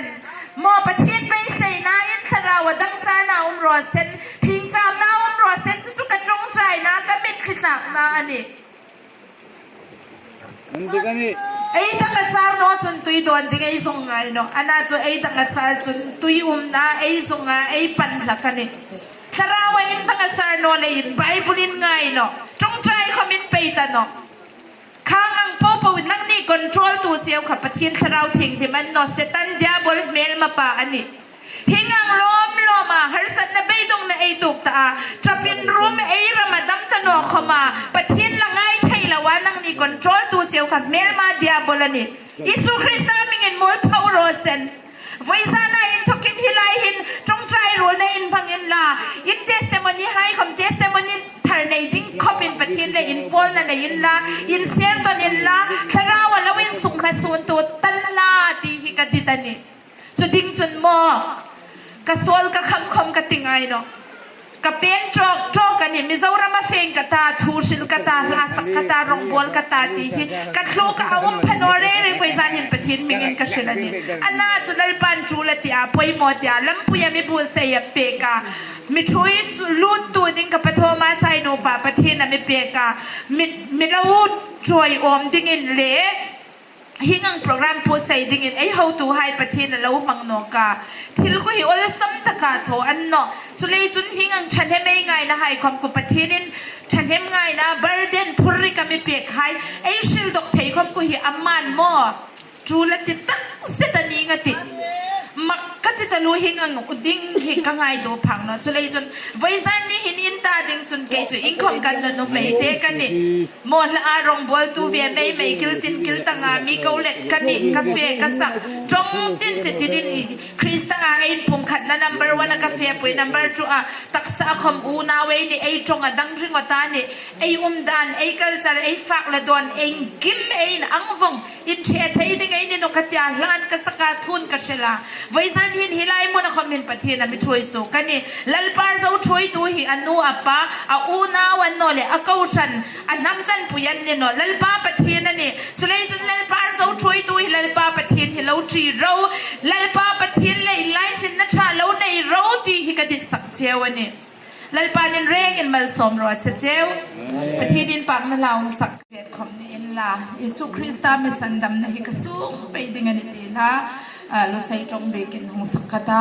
Maw Pathien beiseina in Thlarau a dang charna um raw se. Phingṭamna um raw se. Chu chu ka ṭawngṭaina, ka mitthli tlakna a nih. Ei dang a char naw chun tui dawn ding ei zong ngai nawh. Ana chu ei dang a char chun tui umna ei zong a, ei pan hlak a nih. Thlarau a in dang a char naw leiin Bible in ngai nawh. Ṭawngṭai khawm in pei ta nawh. Khang ang popo nangni control tu cheu kha Pathien Thlarau Thienghlim a ni nawh, Setan Diabol hmêlmapa a nih. Hieng ang lawm lawma harsatna beidongna ei tuok ta a, ṭapin rum ei ram a dam ta naw khawma, Pathien la ngai thei loa nangni control tu cheu kha hmêlma Diabol a nih. Isu Krista hmingin mualpho raw se. Vawisuna inthokin hi lai hin ṭawngṭai ruolna in hmang inla, in testimony hai khawm testimony thar nei ding khawpin Pathien le inpawlna nei inla, in share tawn inla, Thlarau a lo insuk hmasuntu tan la ti hi ka dit a nih. Chu ding chun maw, ka sawl ka kham khawm ka ti ngai nawh. Ka pen ṭawk ṭawk a nih, Mizoram a feng ka ta, thu hril ka ta, hla sak ka ta, rawngbawl ka ta ti hi ka thluk a um pha naw reng reng, vawisun hin Pathien hmingin ka hril a nih. Ana chu Lalpan ṭul a ti a, poimaw ti a, lampui a mi buotsai a pek a, mi ṭhuoi luttu ding ka pa Thomas hai nupa Pathien a mi pek a, mi, mi lo ṭhuoi awm dingin le, hieng ang program buotsai dingin ei hotuhai Pathien a lo hmang nawk a. Thil khu hi awlsam taka thaw a ni nawh. Chuleiin chun hieng ang thahnem ei ngaina hai khawm khu Pathienin thahnem ngaina burden phurrik a mi pêk hai ei hril dawk thei khawm khu hi a man maw? Ṭul a ti tak zet a ning a tih. Mak ka ti taluo, hieng ang u ding hi ka ngaituo phak nawh. Chuleiin chun vawizan ni hin in ta ding chun kei chu iengkhawm kan nuom mei te ka nih. Maw, hla a rawngbawltu ve mei mei, kil tin kil tanga mi ko let ka nih, ka fe ka sak. Ṭawng tin che tinin i Krista a ei pumkhatna number one a ka fepui, number two a taksa khawm unau ei ni, ei ṭawng a dang ringawt a nih. Ei umdan, ei culture, ei fak le dawn, ei kim, ei in ang vawng in ṭhe thei ding ei ni nawh ka tia hlan ka saka thun ka hrila. Vawizan hin hi lai hmuna khawm hin Pathien a mi ṭhuoi suok a nih. Lalpa zo ṭhuoitu hi a nu a pa, a unau a ni naw leh a kohran, a hnam chanpui an ni nawh. Lalpa Pathien a nih. Chuleiin chun Lalpa zo ṭhuoitu hi Lalpa Pathien hi lo ṭi ro. Lalpa Pathien le inlaichinna ṭha lo nei ro ti hi ka ditsak cheu a nih. Lalpa'n in rengin malsawm raw se cheu. Pathien inpakna hla hung sak. Vet khawm ni inla, Isu Krista mi sandamna hi ka sung pei ding a nih ti hla, a, Lusei ṭawng bikin hung sak ka ta.